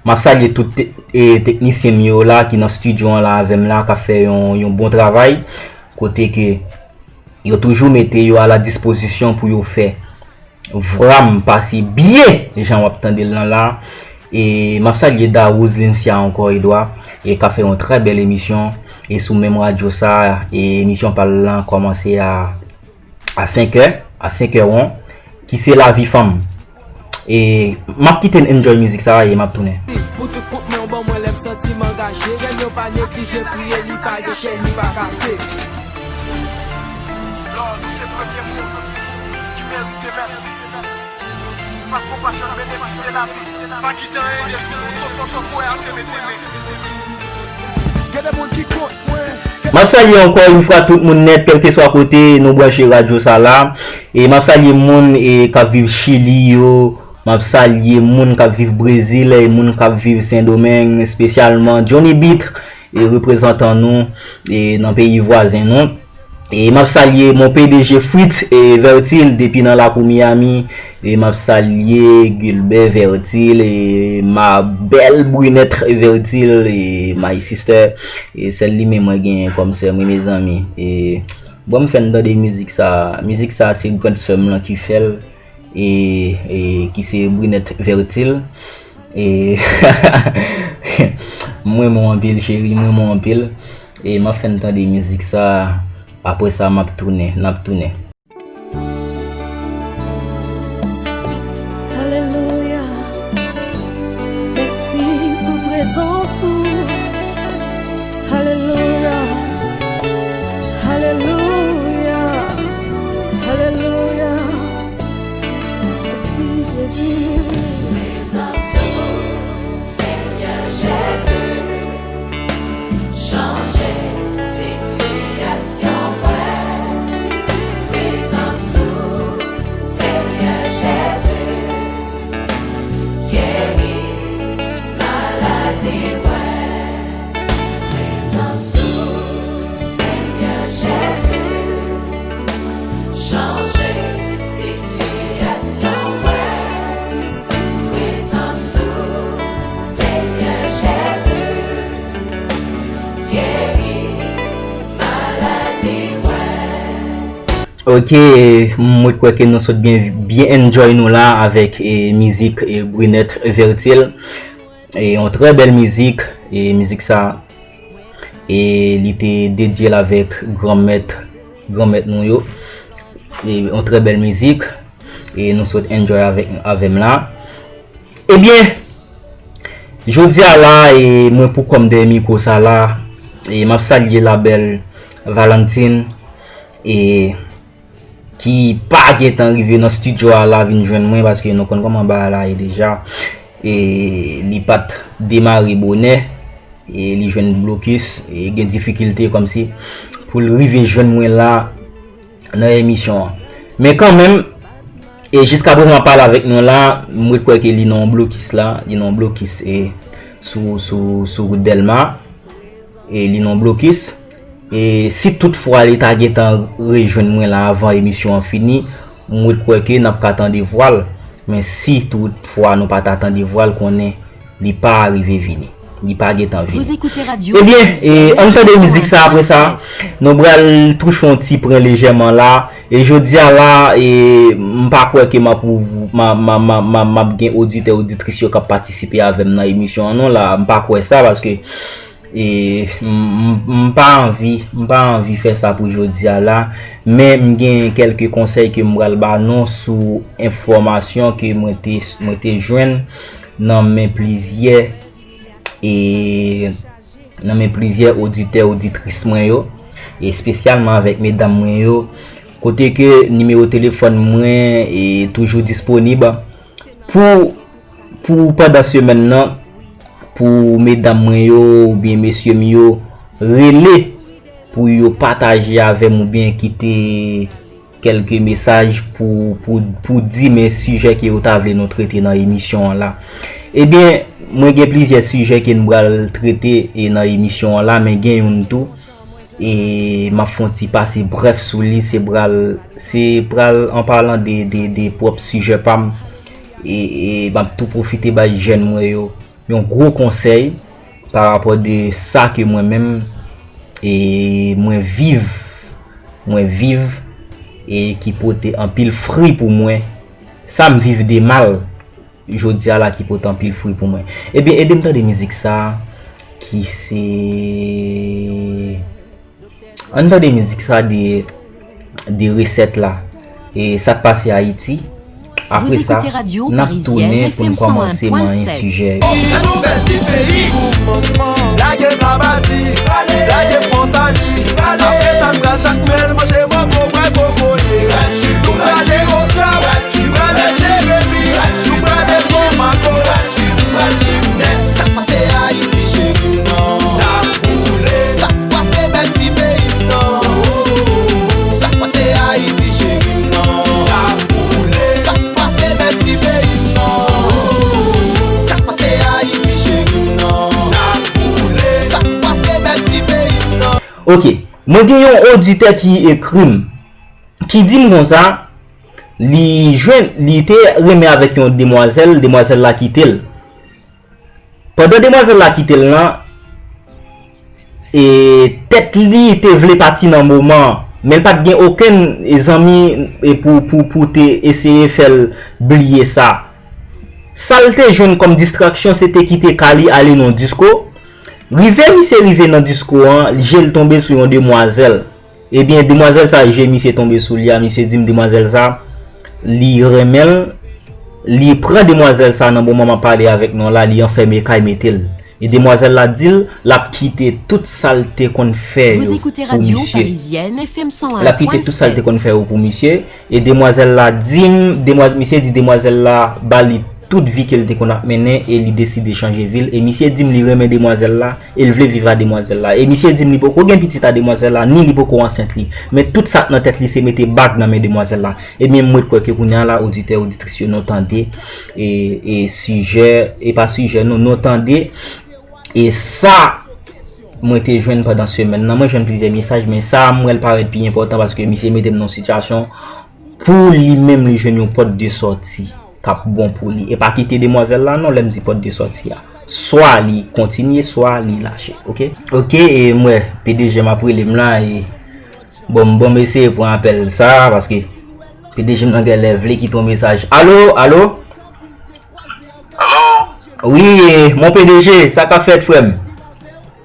m ap salye tout te-, e teknisyen m yo la ki nan estidyo an la avè m la, k ap fè yon, yon bon travay, kote ke yo toujou mete yo a la dispozisyon pou yo fè vwa m pase byen jan w ap tande l lan la. E m ap salye Dawouz Lincia ankò, Edwa, e k ap fè yon trè bèl emisyon, e sou menm radyo sa, e emisyon pa l lan kòmanse a, a senk è, a senk è won, ki se Lavi Fanm. E m ap kite n enjoy mizik sa a e m ap tounen. Pou tout kout men w ban mwen lè m santi m angaje. Jèn yo pa neglije priye, li pa gen chèn, li pa kase. Lòd, ou se premye moun ki merite mèsi. Pa konpasyon benefisye lavi. Pa kite anyen detwi w, sof lòt fwa w kwè a se mete men. Gen de moun ki kont mwen. M ap salye ankò yon fwa tout moun nèt, kèlkeswa kote nou branche radyo sa la. E m ap salye moun, e, k ap viv Chili yo. M ap salye moun k ap viv Brezil e moun k ap viv Sendomeng, espesyalman Johnny Beat e, reprezantan nou, e, nan peyi vwazen nou. E m ap salye mon P D G Fritz, e, Vertil depi nan lakou Miami. E m ap salye Gilbert Vertil, e, ma belle brunette Vertil, e, my sister. E sèl li menm mwen genyen kòm sè m, wi, mezanmi. E bon, m fè n tande mizik sa. Mizik sa se grand sè m lan ki fè l, e, e ki se Brunette Vertil. E m renmen w anpil, cheri, m renmen w anpil. E m ap fè n tande mizik sa. Apre sa, m ap tounen, n ap tounen. Alelouya. Mèsi pou prezans ou. Alelouya. Alelouya. Alelouya. Mèsi Jezi. Prezans ou, Senyè Jezi. Chanje sitiyasyon mwen. Prezans ou, Senyè Jezi. Geri maladi mwen. Prezans ou, Senyè Jezi. Chanje sitiyasyon mwen. Prezans ou, Senyè Jezi. Geri maladi mwen. Ok, mwen kwè ke nou sot byen, byen enjoy nou la avèk, e, mizik, e, Brunette Vertil. E yon trè bèl mizik, e mizik sa, e li te dedye l avèk granmèt, granmèt nou yo. E yon trè bèl mizik, e nou sot enjoy avèk, avè m la. Ebyen, jodi a la, e mwen pou kò m dèyè mikwo sa la, e m ap salye la bèl Valentine, e ki pa gentan rive nan estidyo a la vin jwenn mwen, paske nou konn kòman bagay la ye deja. E li pa t demare bonè, e li jwenn blokis, e gen difikilte kòmsi pou l rive jwenn mwen la nan emisyon an. Men kanmenm, e jiskaprezan m ap pale avèk nou la, m ret kwè ke li nan yon blokis la, li nan yon blokis, e sou, sou, sou wout Dèlma, e li nan yon blokis. E si toutfwa li ta gentan rejwenn mwen la avan emisyon an fini, m ret kwè ke n ap ka tande vwa l. Men si toutfwa nou pa ta tande vwa l, konnen li pa rive vini. Li pa gentan vini. Ebyen, e, ann tande mizik sa, apre sa, nou pral touche yon ti pwen lejèman la. E jodi a la, e, m pa kwè ke m ap, m a, m a, m a, m a, m ap gen oditè, oditris yo k ap patisipe avè m nan emisyon an non la. M pa kwè sa, paske, e, m, m, m pa anvi, m pa anvi fè sa pou jodi a la. Men m gen kèlke konsèy ke m pral ba nou sou enfòmasyon ke mwen te, mwen te jwenn nan men plizyè, e, nan men plizyè oditè, oditris mwen yo, espesyalman avèk medam mwen yo, kote ke nimewo telefòn mwen, e, toujou disponib pou, pou pandan semèn nan, pou medam mwen yo oubyen mesye m yo rele pou yo pataje avè m oubyen kite kèlke mesaj pou, pou, pou di men sijè ke yo ta vle nou trete nan emisyon an la. Ebyen, mwen gen plizyè sijè ke n pral trete, e, nan emisyon an la, men gen youn tou, e m ap fè yon ti pase brèf sou li, se pral, se pral an palan de, de, de pwòp sijè pa m, e, e m ap tou pwofite bay jèn mwen yo yon gwo konsèy pa rapò de sa ke mwen menm, e, mwen viv, mwen viv, e ki pote anpil fri pou mwen. Sa m viv de mal, jodi a la ki pote anpil fri pou mwen. Ebyen, ede m tande mizik sa ki se Ann tande mizik sa de, de resèt la. E sa k pase Ayiti. Apre sa, n ap tounen pou n kòmanse manyen sijè yo. Nan nouvèl ti peyi. Lage Labazi, lage Ponsali. Apre sa, n pral Jakmèl, manje mango, bwè kokoye. Nou prale Okap, nou prale Jeremi, nou prale Bamako. Sa k pase Ayiti cheri m nan? N ap boule. Sa k pase bèl ti peyi m nan? Sa k pase Ayiti cheri m nan? N ap boule. Sa k pase bèl ti peyi m nan? Sa k pase Ayiti cheri m nan? N ap boule. Sa k pase Ok, mwen gen yon oditè ki ekri m, ki di m konsa, li jwenn, li te renmen avèk yon demwazèl, demwazèl la kite l. Pandan demwazèl la kite l lan, e, tèt li te vle pati nan moman an, men l pa t gen okenn, e, zanmi, e, pou, pou, pou te eseye fè l bliye sa. Sa l te jwenn kòm distraksyon, se te kite kay li ale nan disko. Rive misye rive nan disko an, je l tonbe sou yon demwazèl. Ebyen, demwazèl sa, je misye tonbe sou li a, misye di m demwazèl sa, li renmen l, li pran demwazèl sa nan moman m ap pale avèk nou la, li anfème kay mete l. E demwazèl la di l, l ap kite tout sa l te konn fè yo pou misye. L ap kite tout sa l te konn fè yo pou misye. E demwazèl la di m, demwa-, misye di demwazèl la ba li tout vi ke l te konn ap mennen e li deside chanje vi l. E misye di m li renmen demwazèl la e l vle viv a demwazèl la. E misye di m li poko gen pitit a demwazèl la, ni li poko ansent li. Men tout sa k nan tèt li se mete bag nan men demwazèl la. Ebyen, mwen kwè ke kounye a la, oditè, oditris yo, nou tande, e, e sijè, e pa sijè, nou, nou tande, e sa, mwen te jwenn pandan semèn nan, mwen jwenn plizyè mesaj, men sa, mwen, l parèt pi enpòtan paske misye mete m nan yon sitiyasyon pou li menm, li jwenn yon pòt de sòti k ap bon pou li. E pa kite demwazèl la, non, lè m di pòt de sòti a. Swa li kontinye, swa li lache, ok? Ok, e mwen, P D G m ap rele m la, e Bon, bon, m eseye pran apèl sa, paske P D G m nan genlè vle kite yon mesaj. Alo, alo? Alo? Wi, e, mon P D G, sa k ap fèt, frè m?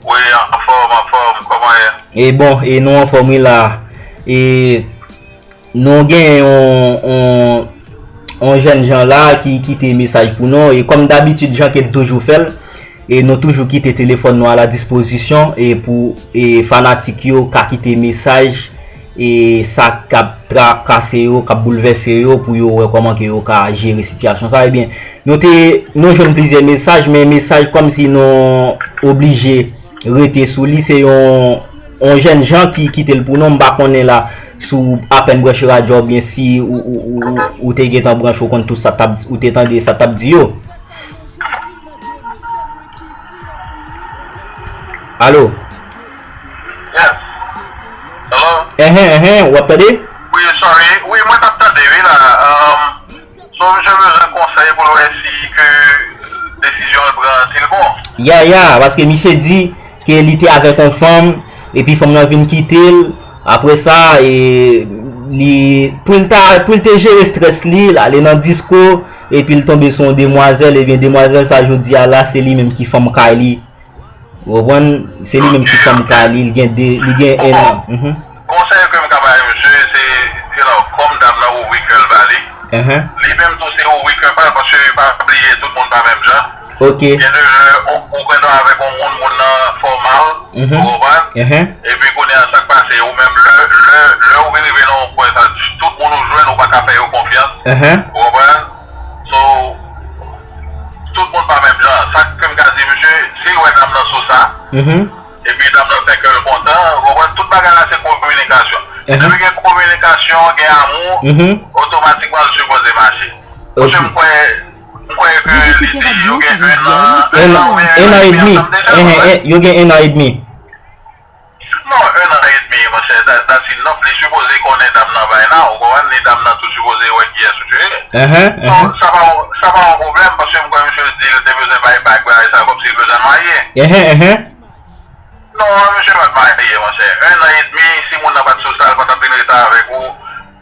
Wi, anfòm, anfòm, kòman ye? E bon, e nou anfòm, wi, la. E nou gen yon, yon, yon jèn jan la ki kite mesaj pou nou, e kòm dabitid, jan ke l toujou fè l, e nou toujou kite telefòn nou a la dispozisyon, e pou, e fanatik yo ka kite mesaj, e sa k ap trakase yo, k ap boulvèse yo, pou yo wè kòman ke yo ka jere sitiyasyon sa. Ebyen, nou te, nou jwenn plizyè mesaj, men mesaj kòmsi nou oblije rete sou li, se yon, yon jèn jan ki kite l pou nou, m pa konnen la, si w apèn branche radyo oubyen si ou, ou, ou, ou, ou te gentan branche, ou konn tout sa t ap, ou te tande sa t ap di yo. Alo? Yes. Hello? Enhen, enhen, w ap tande? Wi, sorry. Wi, mwen t ap tande, wi, la. Um, so, misye bezwen konsèy pou l wè si ke desizyon l pran, si l bon. Ya, ya, paske misye di ke li te avèk yon fanm, epi fanm nan vin kite l. Apre sa, e, li, pou l ta, pou l te jere estrès li, l ale nan disko, epi l tonbe sou yon demwazèl, ebyen, demwazèl sa, jodi a la, se li menm ki fanm kay li. Ou konprann? Se li menm ki fanm kay li, li gen de, li gen en an. Mhm. Konsèy ke m ka bay misye, se, you know, kòm dam nan ouvri kè l ba li. Ahan. Li menm tou se ouvri kè pa l, paske pa bliye tout moun pa menm jan. Ok. Gen de lè, ou, ou gen dwa avèk yon moun, moun nan fè w mal, mhm, ou konprann? Ahan. Epi kounye a, sa k pase, ou menm, lè, lè, lè ou vin rive nan yon pwen, sa, tout moun ou jwenn, ou pa ka fè yo konfyans. Ahan. Ou konprann? So, tout moun pa menm jan. Sa ke m ka di misye, si l wè dam nan sou sa, mhm, epi dam nan fè kè l kontan, ou konprann, tout bagay la se kominikasyon. Mhm. Depi gen kominikasyon, gen amou, mhm, otomatikman l sipoze mache. Ok. Paske m kwè, m kwè ke li di yo gen en an, en an, en an edmi. Enhen, en, yo gen en an edmi. Non, en an edmi, monchè, that, that's enough. Li sipoze konnen dam nan bay la, ou konprann? Ni dam nan tou sipoze wè kiyès ou te ye. Ahan, ahan. Non, sa pa, sa pa yon pwoblèm, paske m kwè misye di l te bezwen bay bag, bagay sa, kòmsi l bezwen marye. Ahan, ahan. Non, misye pa t marye, monchè. En an edmi, si moun nan pa t sou sa, l pa t ap vin rete avèk ou,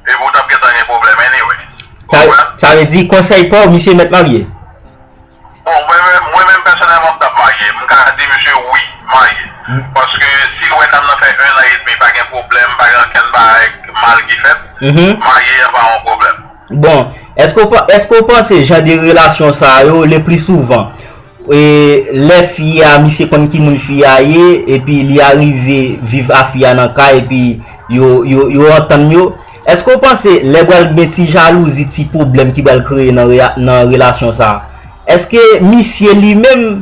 epi w t ap gentan gen pwoblèm anyway. Ou konprann? Sa, sa vle di, konsèy pa w, misye mèt marye? Bon, mwen menm, mwen menm pèsonèlman, m t ap marye. M ka di misye wi, marye. Mm. Paske si l wè dam nan fè en an edmi, pa gen pwoblèm, pa gen okenn bagay mal ki fèt, mhm, marye a pa yon pwoblèm. Bon, èske w pa, èske w panse jan de relasyon sa yo, le pli souvan, e, lè fi a, misye konn ki moun fi a ye, epi li arive viv a fi a nan kay, epi yo, yo, yo antann yo, èske w panse lè pral gen ti jalouzi, ti pwoblèm ki pral kreye nan reya-, nan relasyon sa a, èske misye li menm,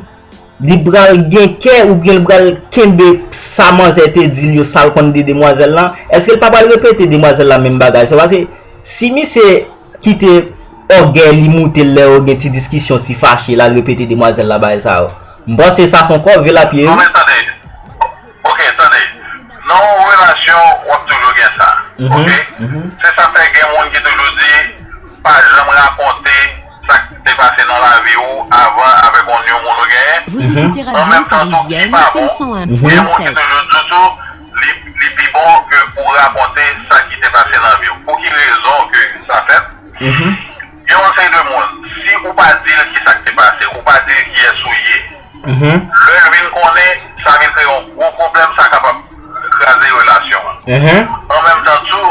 li pral gen kè oubyen l pral kenbe sa manzè te di l yo, sa l konn de demwazèl lan? Èske l pa pral repete demwazèl la menm bagay? Se paske si misye kite ògèy li moute l lè yo gen ti diskisyon, ti fache, l al repete demwazèl la bagay sa yo, m panse sa se yon kòve l ap ye, wi. Non, men tande. Ok, tande. Non, Mhm, oke? Mhm. Se sa fè gen moun ki toujou di, pa janm rakonte sa k te pase nan lavi ou avan avèk yon, yon moun ou genyen. Vous Mhm. écoutez An Radio menm tan tou, ki Parisienne, pa bon, F M cent un point sept. Gen moun ki toujou di tou, li, li pi bon ke pou rakonte sa ki te pase nan vi w. Pou ki rezon ke sa fèt? Mhm. Gen yon seri de moun, si ou pa di l ki sa k te pase, ou pa di l kiyès ou ye, Mhm. lè l vin konnen, sa vin kreye yon gwo pwoblèm, sa kapab kraze relasyon an. Mhm. An menm tan tou,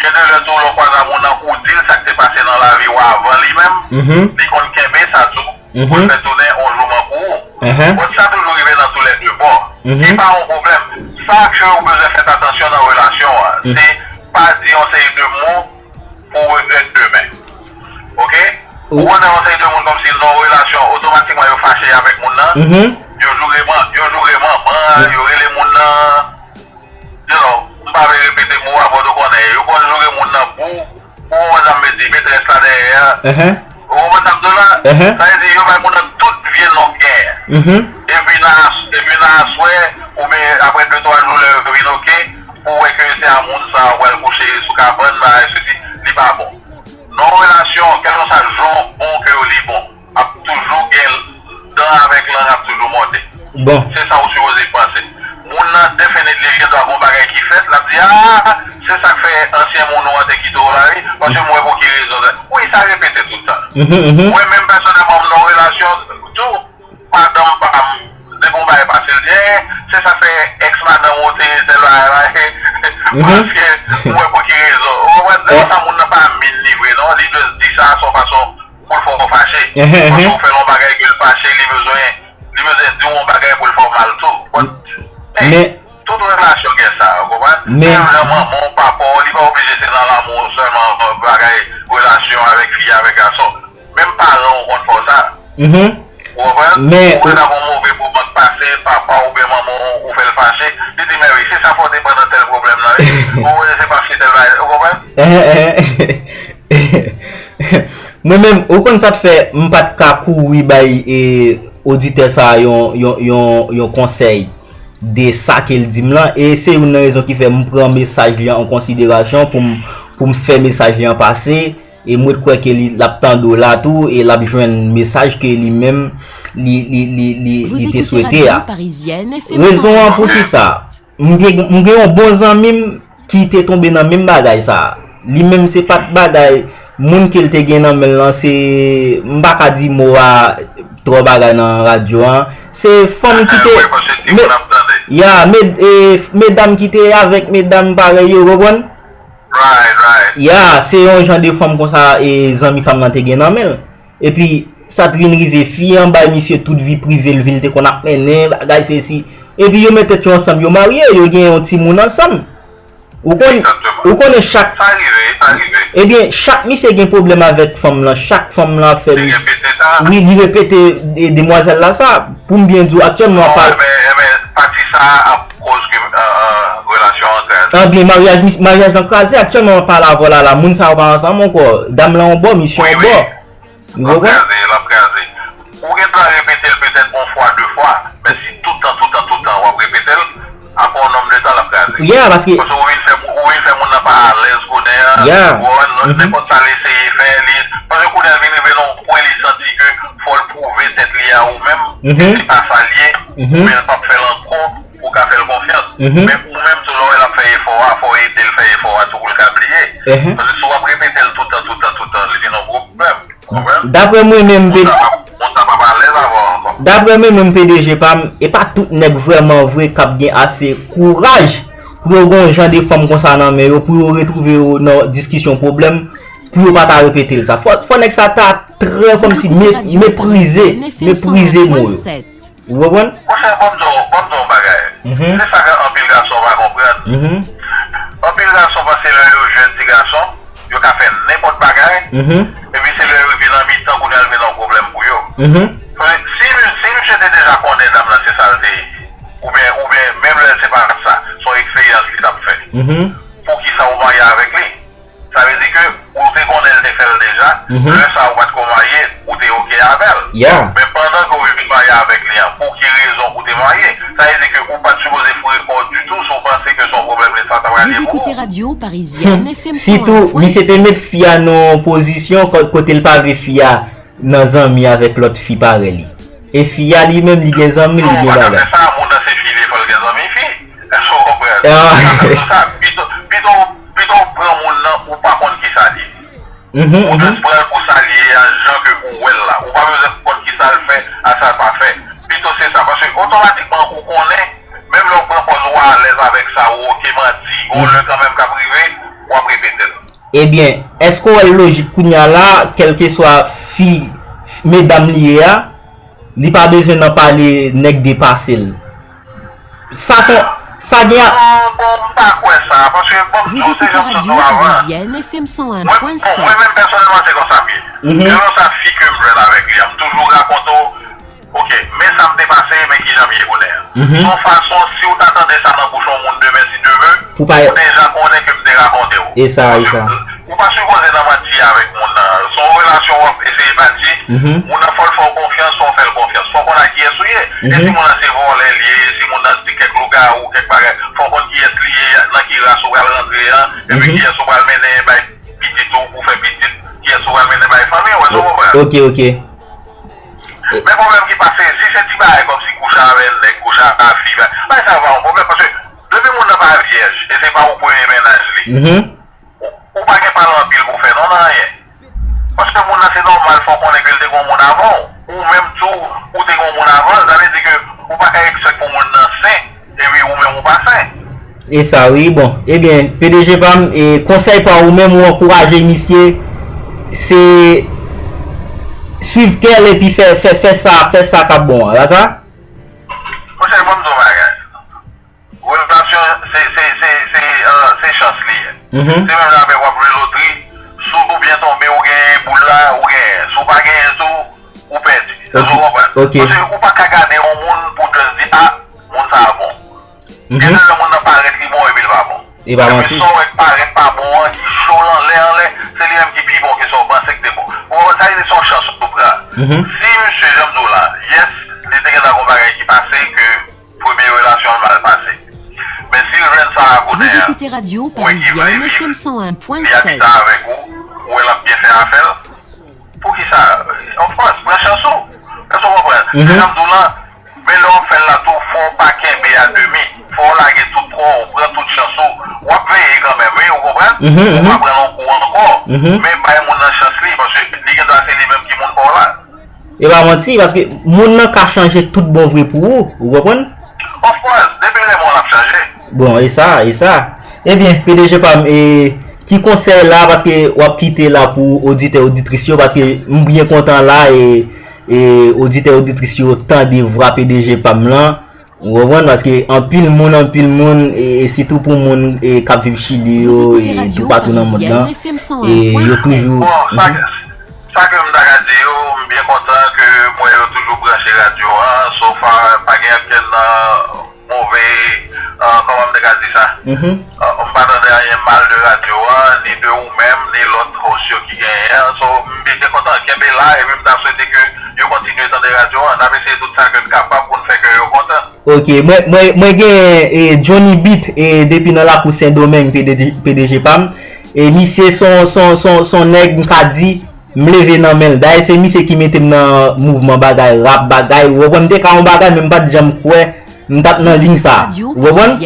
gen de lè tou, lè w kwaze a moun nan, ou di l sa k te pase nan lavi w avan li menm, Mhm. li konn kenbe sa tou, Mhm. pou l fè tounen yon jouman pou ou. Mhm. Bon, sa toujou rive nan toulède bò. Mhm. Se pa yon pwoblèm. Sa ke ou bezwen fè atansyon nan relasyon an, Mm. se pa di yon seri de mo pou w regrèt demen. Oke? Ou Ou konnen yon seri de moun kòmsi nan yon relasyon, otomatikman yo fache avèk moun nan. Mhm. Yo joure man-, yo joure manman, Mm. yo rele moun nan. You know, m pa vle repete mo a, but ou konnen, yo konn joure moun nan pou, pou w konprann sa m vle di, metrès la dèyè a. Mhm. Ou konprann sa m di w la? Mhm. Sa vle di, yo bay moun nan tout vye non k genyen. Mhm. Epi nan as-, epi nan aswè, oubyen apre de twa jou lè yo vin oke, pou w wè ke se a moun sa a w pral kouche sou kabann, bagay soti, li pa bon. Nan yon relasyon, kèlkeswa jan w bon ke w li bon, ap toujou gen dan avèk lang ap toujou mòde. Bon. Se sa ou sipoze panse. Moun nan definitely gen dwa gon bagay ki fèt, l ap di, ah, se sa k fè ansyen moun ou an te kite w la, wi, paske m wè pou ki rezon sa. Wi, sa repete tout tan. Mhm, mhm. Mwen menm pèsonèlman, m nan yon relasyon tou, madanm pa m, depi yon bagay pase, l di, eh, se sa fè èks madanm ou te tèl bagay la, Mhm. paske m wè pou ki rezon. Ou konprann? Lè Eh. sa moun nan pa min li vre, non, li just di sa, se yon fason pou l fè w fache. Ehe, ehe. Paske w fè l yon bagay ke l fache, li bezwen, li bezwen di w yon bagay pou l fè w mal tou. But, hey, Men tout relasyon gen sa, ou konprann? Men Menm jan manman w, papa w, li pa oblije se nan lanmou sèlman, bagay relasyon avèk fi, avèk gason. Menm paran w konn fè w sa. Mhm. Ou konprann? Men Ou konn ap yon move moman k pase, papa w oubyen manman w, ou fè l fache, li di, men wi, se sa fè w te pran nan tèl pwoblèm nan, wi. Ou wè, se paske tèl bagay, ou konprann? Ehe, ehe. Mwen menm, ou konn sa k fè m pa t ka kouri bay, e, oditè sa a yon, yon, yon, yon konsèy de sa ke l di m lan, e se youn nan rezon ki fè m pran mesaj li an an konsiderasyon pou m, pou m fè mesaj li an pase, e m ret kwè ke li, l ap tande w la tou, e l ap jwenn mesaj ke li menm, li, li, li, li, Vous li te écoutez swete Radio a. Parisienne, F M Rezon an pou cent un point sept. Kisa? M gen, m gen yon bon zanmi m ki te tonbe nan menm bagay sa a. Li menm se pa t bagay, moun ke l te gen nan men l lan, se, m pa ka di mo a twò bagay nan radyo an. Se fanm ki te, Mwen panse ti me-, moun ap tande. Ya, me-, e, medam ki te avèk medam parèy yo, ou konprann? Right, right. Ya, se yon jan de fanm konsa, e, zanmi pa m nan te gen nan men l. Epi, sa t vin rive, fi an bay misye tout vi prive l, vi l te konn ap mennen, bagay sesi. Epi, yo met tèt yo ansanm, yo marye, yo gen yon timoun ansanm. Ou konn, Egzakteman. Ou konnen chak Sa rive, sa rive. Ebyen, chak misye gen pwoblèm avèk fanm lan, chak fanm lan ap fè Li misye. Repete sa. Wi, li repete de-, demwazèl la sa. Pou m byen di w, aktyèlman, Non, pa ebyen, ebyen, pati sa a ap koz ke, euh, euh, relasyon an kraze. Ebyen, maryaj, mis-, maryaj lan kraze, aktyèlman, pale avè w la, la, moun sa yo pa ansanm ankò. Dam lan yon bò, misye Wi, yon wi. bò. Ou L ap konprann? Kraze, l ap kraze. Ou gen dwa repete l petèt yon fwa, de fwa, men si tout tan, tout tan, tout tan w ap repete l, apre yon nonm de tan l ap kraze. Yeah, paske Paske ou vin fè, ou vin fè moun nan pa alèz kounye a. Yeah. Ou konprann? Mhm. Nenpòt sa l eseye fè, li, paske kounye a l vin rive nan yon pwen li santi ke fò l pwouve tèt li a ou menm, Mhm. ke se pa sa l ye, Mhm. oubyen l p ap fè l ankò, ou ka fè l konfyans. Mhm. Men ou menm tou, lè w wè l ap fè efò a, fò w ede l fè efò a tou pou l ka bliye. Mhm. Paske si w ap repete l tout tan, tout tan, tout tan, li vin yon pwoblèm. Konprann? Daprè mwen menm, Moun sa p ap, moun sa p ap alèz avè w ankò. Daprè mwen menm, P D G pa m, e pa tout nèg vrèman vre k ap gen ase kouraj pou yo gen yon jan de fanm konsa nan men yo, pou yo retwouve yo nan diskisyon pwoblèm, pou yo pa ta repete l sa. Fò, fò nèg sa ta trè kòmsi me-, meprize, meprize mo yo. Ou konprann? Monchè, ban m di w, ban m di w yon bagay. Mhm. Se sa ke anpil gason pa konprann. Mhm. Anpil gason panse lè yo jèn ti gason, yo ka fè nenpòt bagay, Mhm. epi se lè yo rive nan mitan, kounye a l vin yon pwoblèm pou yo. Mhm. Paske si, si misye te deja konnen dam lan se sa l te ye, oubyen, oubyen menm lè se pa sa, se yon eksperyans li t ap fè, Mhm. poukisa ou marye avèk li? Sa vle di ke ou te konnen l te fè l deja, Mhm. lè sa a ou pa t ko marye, ou te oke avè l. Men pandan ke w vin marye avèk li an, pou ki rezon ou te marye? Sa vle di ke ou pa t sipoze foure kò w ditou si w panse ke se yon pwoblèm leta ta pral ye pou ou. Vous écoutez Radio Parisienne, F M cent un point sept. Sitou, misye te met fi a nan yon pozisyon ko- kote l pa vle fi a nan zanmi avèk lòt fi parèy li. E fi a li menm, li gen zanmi, li gen bagay. Non, ou pa ka fè sa, moun nan se fi li, fò l gen zanmi fi. Èske w konprann? Ou pa ka fè sa. Pito, pito, pito w pran moun nan, ou pa konn ki sa li ye. Ou jis pran l pou sa li ye a, jan ke ou wè l la. Ou pa bezwen konn ki sa l fè, a sa l pa fè. Pito se sa, paske otomatikman ou konnen, menm lè w pran pòz ou alèz avèk sa, ou oke manti, gon lè kanmenm k ap rive, w ap repete l. Ebyen, èske w wè l lojik kounye a la, kèlkeswa fi, medam li ye a, li pa bezwen nan pale nèg depase l? Sa se, sa gen a. Non, bon, m pa kwè sa, paske, bon, m di w, se jan m sot di w avan. Mwen, bon, mwen menm pèsonèlman, se konsa m ye. Selon sa fi ke m jwenn avèk li an, m toujou rakonte w, oke, men sa m te pase, men kijan m ye kounye a. Se yon fason, si w ta tande sa nan bouch yon moun demen, si Dye vle, ou deja konnen ke m te rakonte w. E sa, e sa. Ou pa sipoze nan manti avèk moun nan. Se yon relasyon w ap eseye bati. Moun nan fò l fè w konfyans, fò w fè l konfyans. Fò w konn a kiyès ou ye. E si moun nan se vòlè l ye, si moun nan se kèk lougawou, kèk bagay, fò w konn kiyès li ye, nan ki ras ou pral rantre an, epi kiyès ou pral mennen bay pitit ou pou fè pitit, kiyès ou pral mennen bay fanmi w, èske w konprann? Ok, ok. Men pwoblèm ki pase, si se ti bagay kòmsi kouche avè nèg, kouche avè fi, bagay sa yo pa yon pwoblèm, paske depi moun nan pa vyèj, e se pa ou premye mennaj li. Ou, ou pa gen pale anpil pou fè non nan anyen. Paske moun nan se nòmal fò w konnen ke l te gen yon moun avan w. Ou menm tou, ou te gen yon moun avan l. Sa vle di ke ou pa ka expect pou moun nan sen, epi ou menm ou pa sen. E sa wi, bon. Ebyen, P D G pa m, e konsèy pa ou menm, ou ankouraje misye, se swiv kè l epi fè, fè, fè sa, fè sa k ap bon an, pa sa? Monchè, ban m di w yon bagay. Relasyon, se, se, se, se, euh, se chans li ye. Se menm jan avèk w ap jwe lotri, si w byen tonbe, ou genyen boul la, ou genyen. Si w pa genyen tou, ou pèdi. Èske w konprann? Paske ou pa ka gade yon moun pou w just di, a, moun sa a bon. Gen de lè moun nan parèt li bon epi l pa bon. Epi sa w wè k parèt pa bon an, ki cho l anlè, anlè, se li menm ki pi bon ke sa w panse k te bon. Ou konprann? Sa vle di se yon chans ou pran. Si misye, jan m di w la, yes, li te gentan gon bagay ki pase ke premye relasyon l mal pase. Men si l jwenn sa a kounye a, wè ki vle viv, li abite avèk ou, ou wè l ap byen fè afè l, poukisa? Of course, pran chans ou. Èske w konprann? Se jan m di w lan, men lè w ap fè l la tou, fò w pa kenbe a demi. Fò w lage tout kò w, pran tout chans ou. W ap veye kanmenm, wi, ou konprann? Ou pa pran l yon kou ankò. Men bay moun nan chans li, paske li gendwa se li menm ki moun pa w la. E pa manti, paske moun nan ka chanje tout bon vre pou ou, ou konprann? Of course, depi l renmen w, l ap chanje. Bon, e sa, e sa. Ebyen, P D G pa m, e ki konsèy la, paske w ap kite la pou oditè, oditris yo, paske m byen kontan la, e, e oditè, oditris yo tande vwa P D G pa m lan. Ou konprann? Paske anpil moun, anpil moun, e, e sitou pou moun, e, k ap viv Chili yo, e toupatou nan mond lan, e yo toujou. Bon, sa ke, sa ke m ta ka di yo, m byen kontan ke m wè yo toujou branche radyo a, so far, pa gen okenn, euh, move, euh, kòman m te ka di sa? Euh, m pa tande anyen mal de radyo a, ni de ou menm, ni lòt host yo ki genyen an. So, m byen kontan, kenbe la, epi m ta swete ke yo kontinye tande radyo a. N ap eseye tout sa ke n kapab pou n fè kè yo kontan. Ok, mwen, mwen, mwen gen, e, Johnny Beat, e, depi nan lakou Sendomeng, P D G, P D G pa m. E misye se yon, se yon, se yon, se yon nèg, m ka di, m leve nan men l. Dayè, se misye ki mete m nan mouvman bagay rap, bagay, ou konprann, m te ka yon bagay, men m pa t janm kwè m t ap nan liy sa. Ou konprann?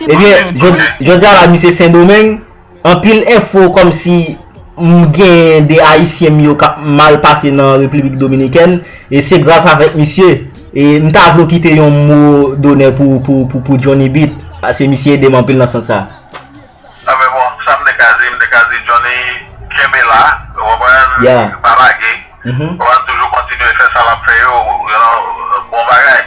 Ebyen, jodi, jodi a la, misye Sendomeng, anpil enfo kòmsi m gen de Ayisyen m yo k ap mal pase nan Repiblik Dominikèn, e se gras avèk misye. E m ta vle w kite yon mo donè pou, pou, pou, pou Johnny Beat, paske misye ede m anpil nan sans sa. A, men bon, sa m te ka di, m te ka di Johnny, kenbe la, ou konprann, pa lage, ou konprann, toujou kontinye fè sa l ap fè yo, you know, bon bagay.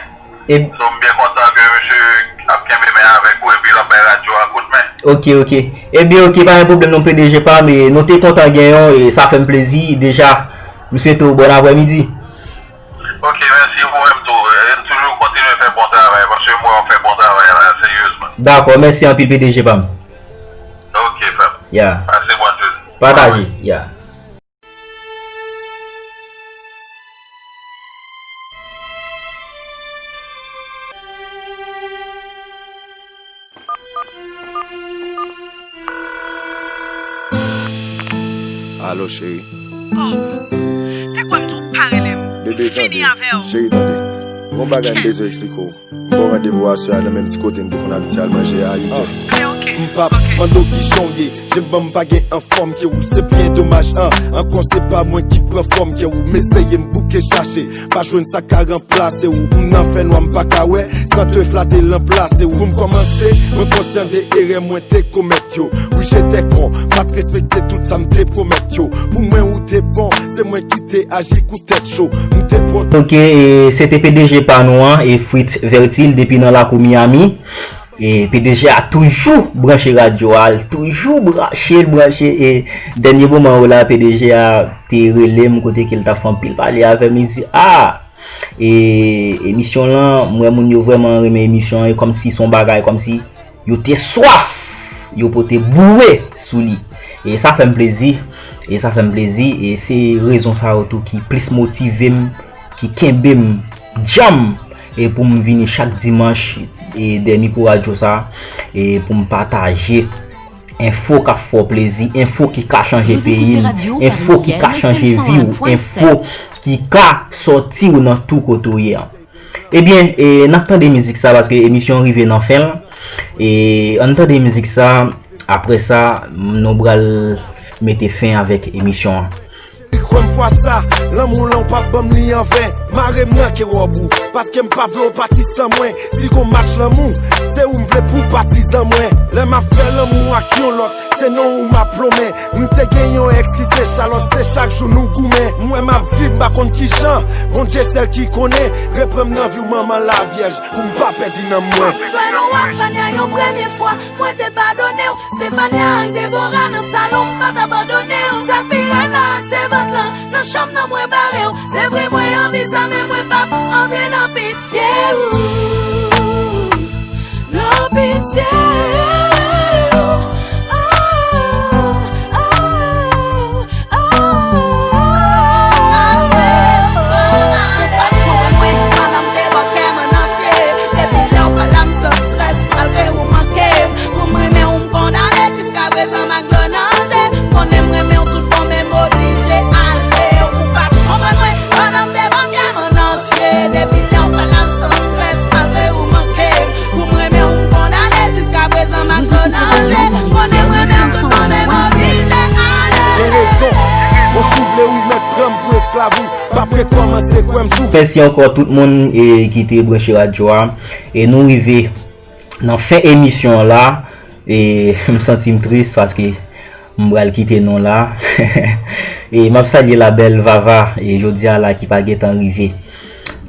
So, m byen kontan ke misye ap kenbe men avèk ou epi l ap bay radyo a kout men. Ok, ok. Ebyen, ok, pa gen pwoblèm non, P D G pa m, e nou te kontan gen yon, e sa fè m plezi deja. M swete w bòn aprèmidi. Ok, mèsi, ou menm tou. E n toujou kontinye fè bon travay, paske m wè w ap fè bon travay la, seryezman. Dakò, mèsi anpil, P D G pa m. Ok, frè m. Ya. Pase bòn jounen. Pataje, ya. Alo, cheri. Oh, se kwè m tou pa rele m. Bebe, tande. Fini avè w. Cheri, tande. Gon bagay m bezwen eksplike w. M ba w randevou aswè a nan menm ti kote n te konn abitye al manje a, yu di. Ah. Ok, ok. M p ap mande w kijan w ye. Je m ban m pa gen anfòm ke ou, se byen domaj, an. Ankò se pa mwen ki pran fòm ke ou, m eseye m bouke chache. Pa jwenn sa ka ranplase ou. M nan fènwa, m pa ka wè, san te flate lan plase ou. Pou m kòmanse, mwen konsyan de erè mwen te komèt yo. Wi, je te kon, pa t respekte tout sa m te pwomèt yo. Pou mwen, ou te bon, se mwen ki te aji kou tèt cho. M te pran. Ok, e se te P D G pa nou an, e Fritz Vertil, depi nan lakou Miami. E P D G a toujou branche radyo a, l toujou branche, l branche. E dènye moman yo la, P D G a te rele m kote ke l t ap fè anpil pale avè m. Li di, ah, e emisyon lan, m wè moun yo vrèman renmen emisyon an, e kòmsi se yon bagay, kòmsi yo te swaf, yo pote boure sou li. E sa fè m plezi, e sa fè m plezi, e se rezon sa yo tou ki plis motive m, ki kenbe m djanm, e pou m vini chak dimanch, e dèyè mikwo radyo sa, e pou m pataje enfo k ap fè w plezi, enfo ki ka chanje peyi n, enfo ki ka chanje vi w, enfo ki ka sòti w nan tou kote w ye an. Ebyen, e, n ap tande mizik sa paske emisyon an rive nan fen l. E, ann tande mizik sa, apre sa, nou pral mete fen avèk emisyon an. Kwè m fwa sa, lanmou lan w p ap ban m li anven. Mare m nan ke wòb ou, paske m pa vle w pati san mwen. Si gon match lanmou, se ou m vle pou patizan mwen. Lè m ap fè lanmou ak yon lòt, se non ou m ap lonmen. M te gen yon èks ki se Chalòt, se chak jou nou goumen. M wè m ap viv, m pa konn kijan, Bondye sèl ki konnen. Reprann m nan vi w, manman Lavyèj, pou m pa pèdi nanm mwen. Jwenn ou ak Fania yon premye fwa, mwen te padone w. Stefania ak Debora nan salon, m pa t abandone w. Sa k pi rèd la ak se vant lan, nan chanm nan mwen bare w. Se vre mwen anvi sa, men mwen p ap antre nan pitye w. Nan pitye w. Oh, oh, oh, oh. Ou pa t konprann mwen, pandan m te bò kè m an antye. Depi lè w pa la, m san strès, malgre ou manke m. Pou m renmen w, m kondane. Jiskaprezan m ak dlo nan je, konnen m renmen w tout bon, men m oblije ale. Ou pa t konprann mwen, pandan m te bò kè m an antye. Depi lè w pa la, m san strès, malgre ou manke m. Pou m renmen w, m kondane. Jiskaprezan m ak dlo nan je, konnen m renmen w tout bon, men m oblije ale. Gen rezon, bon, si w vle, wi, mèt pran m pou esklav ou. M ap rekòmanse, kwè m tou. Mèsi ankò tout moun, e, ki te branche radyo a. E nou rive nan fen emisyon an la, e m santi m tris paske m pral kite nou la. E m ap salye la bèl Vava, e jodi a la ki pa gentan rive,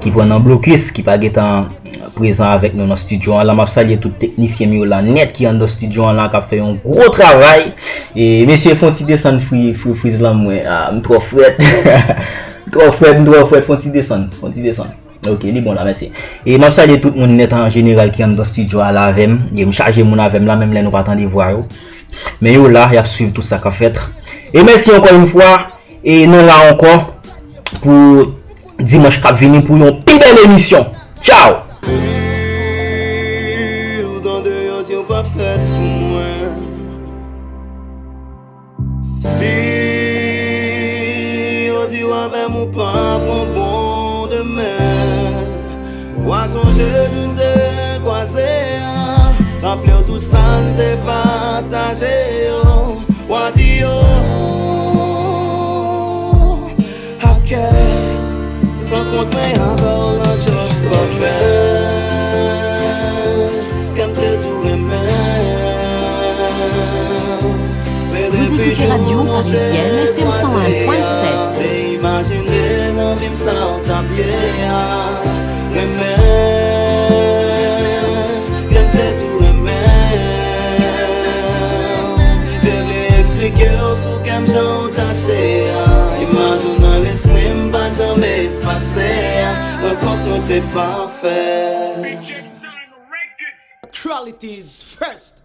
ki pran nan blokis, ki pa gentan prezan avèk nou nan estidyo an la. M ap salye tout teknisyen m yo la nèt ki anndan estidyo an la k ap fè yon gwo travay. E mesye, fè yon ti desann fri, fri, friz lan mwen. Ah, m twò frèt. M twò frèt, m twò frèt, fè yon ti desann, fè yon ti desann. Ok, li bon la, mèsi. E m ap salye tout moun nèt an jeneral ki anndan estidyo a la avè m. E m chaje moun avè m la, menm lè nou pa tande vwa yo. Men yo la, y ap swiv tout sa k ap fèt. E mèsi ankò yon fwa. E nou la ankò pou dimanch k ap vini pou yon pi bèl emisyon. Tchaw! Ou tande yo di w pa fèt pou mwen. Si yo di w avè m ou pa pran bon demen, w a sonje jou n te kwaze a, raple w tout sa n te pataje yo, w a di yo. Ak kè, rankontre avè w nan just pafè. Kè m te tou renmen. Se depi jou nou te kwaze a, te imajine nan vi m sa w t ap ye a. Renmen, kè m te tou renmen. M te vle eksplike w sou kè m jan w tache a. Imaj ou nan lespri m pa janm efase a. Rankont nou te pafè. Qualities first.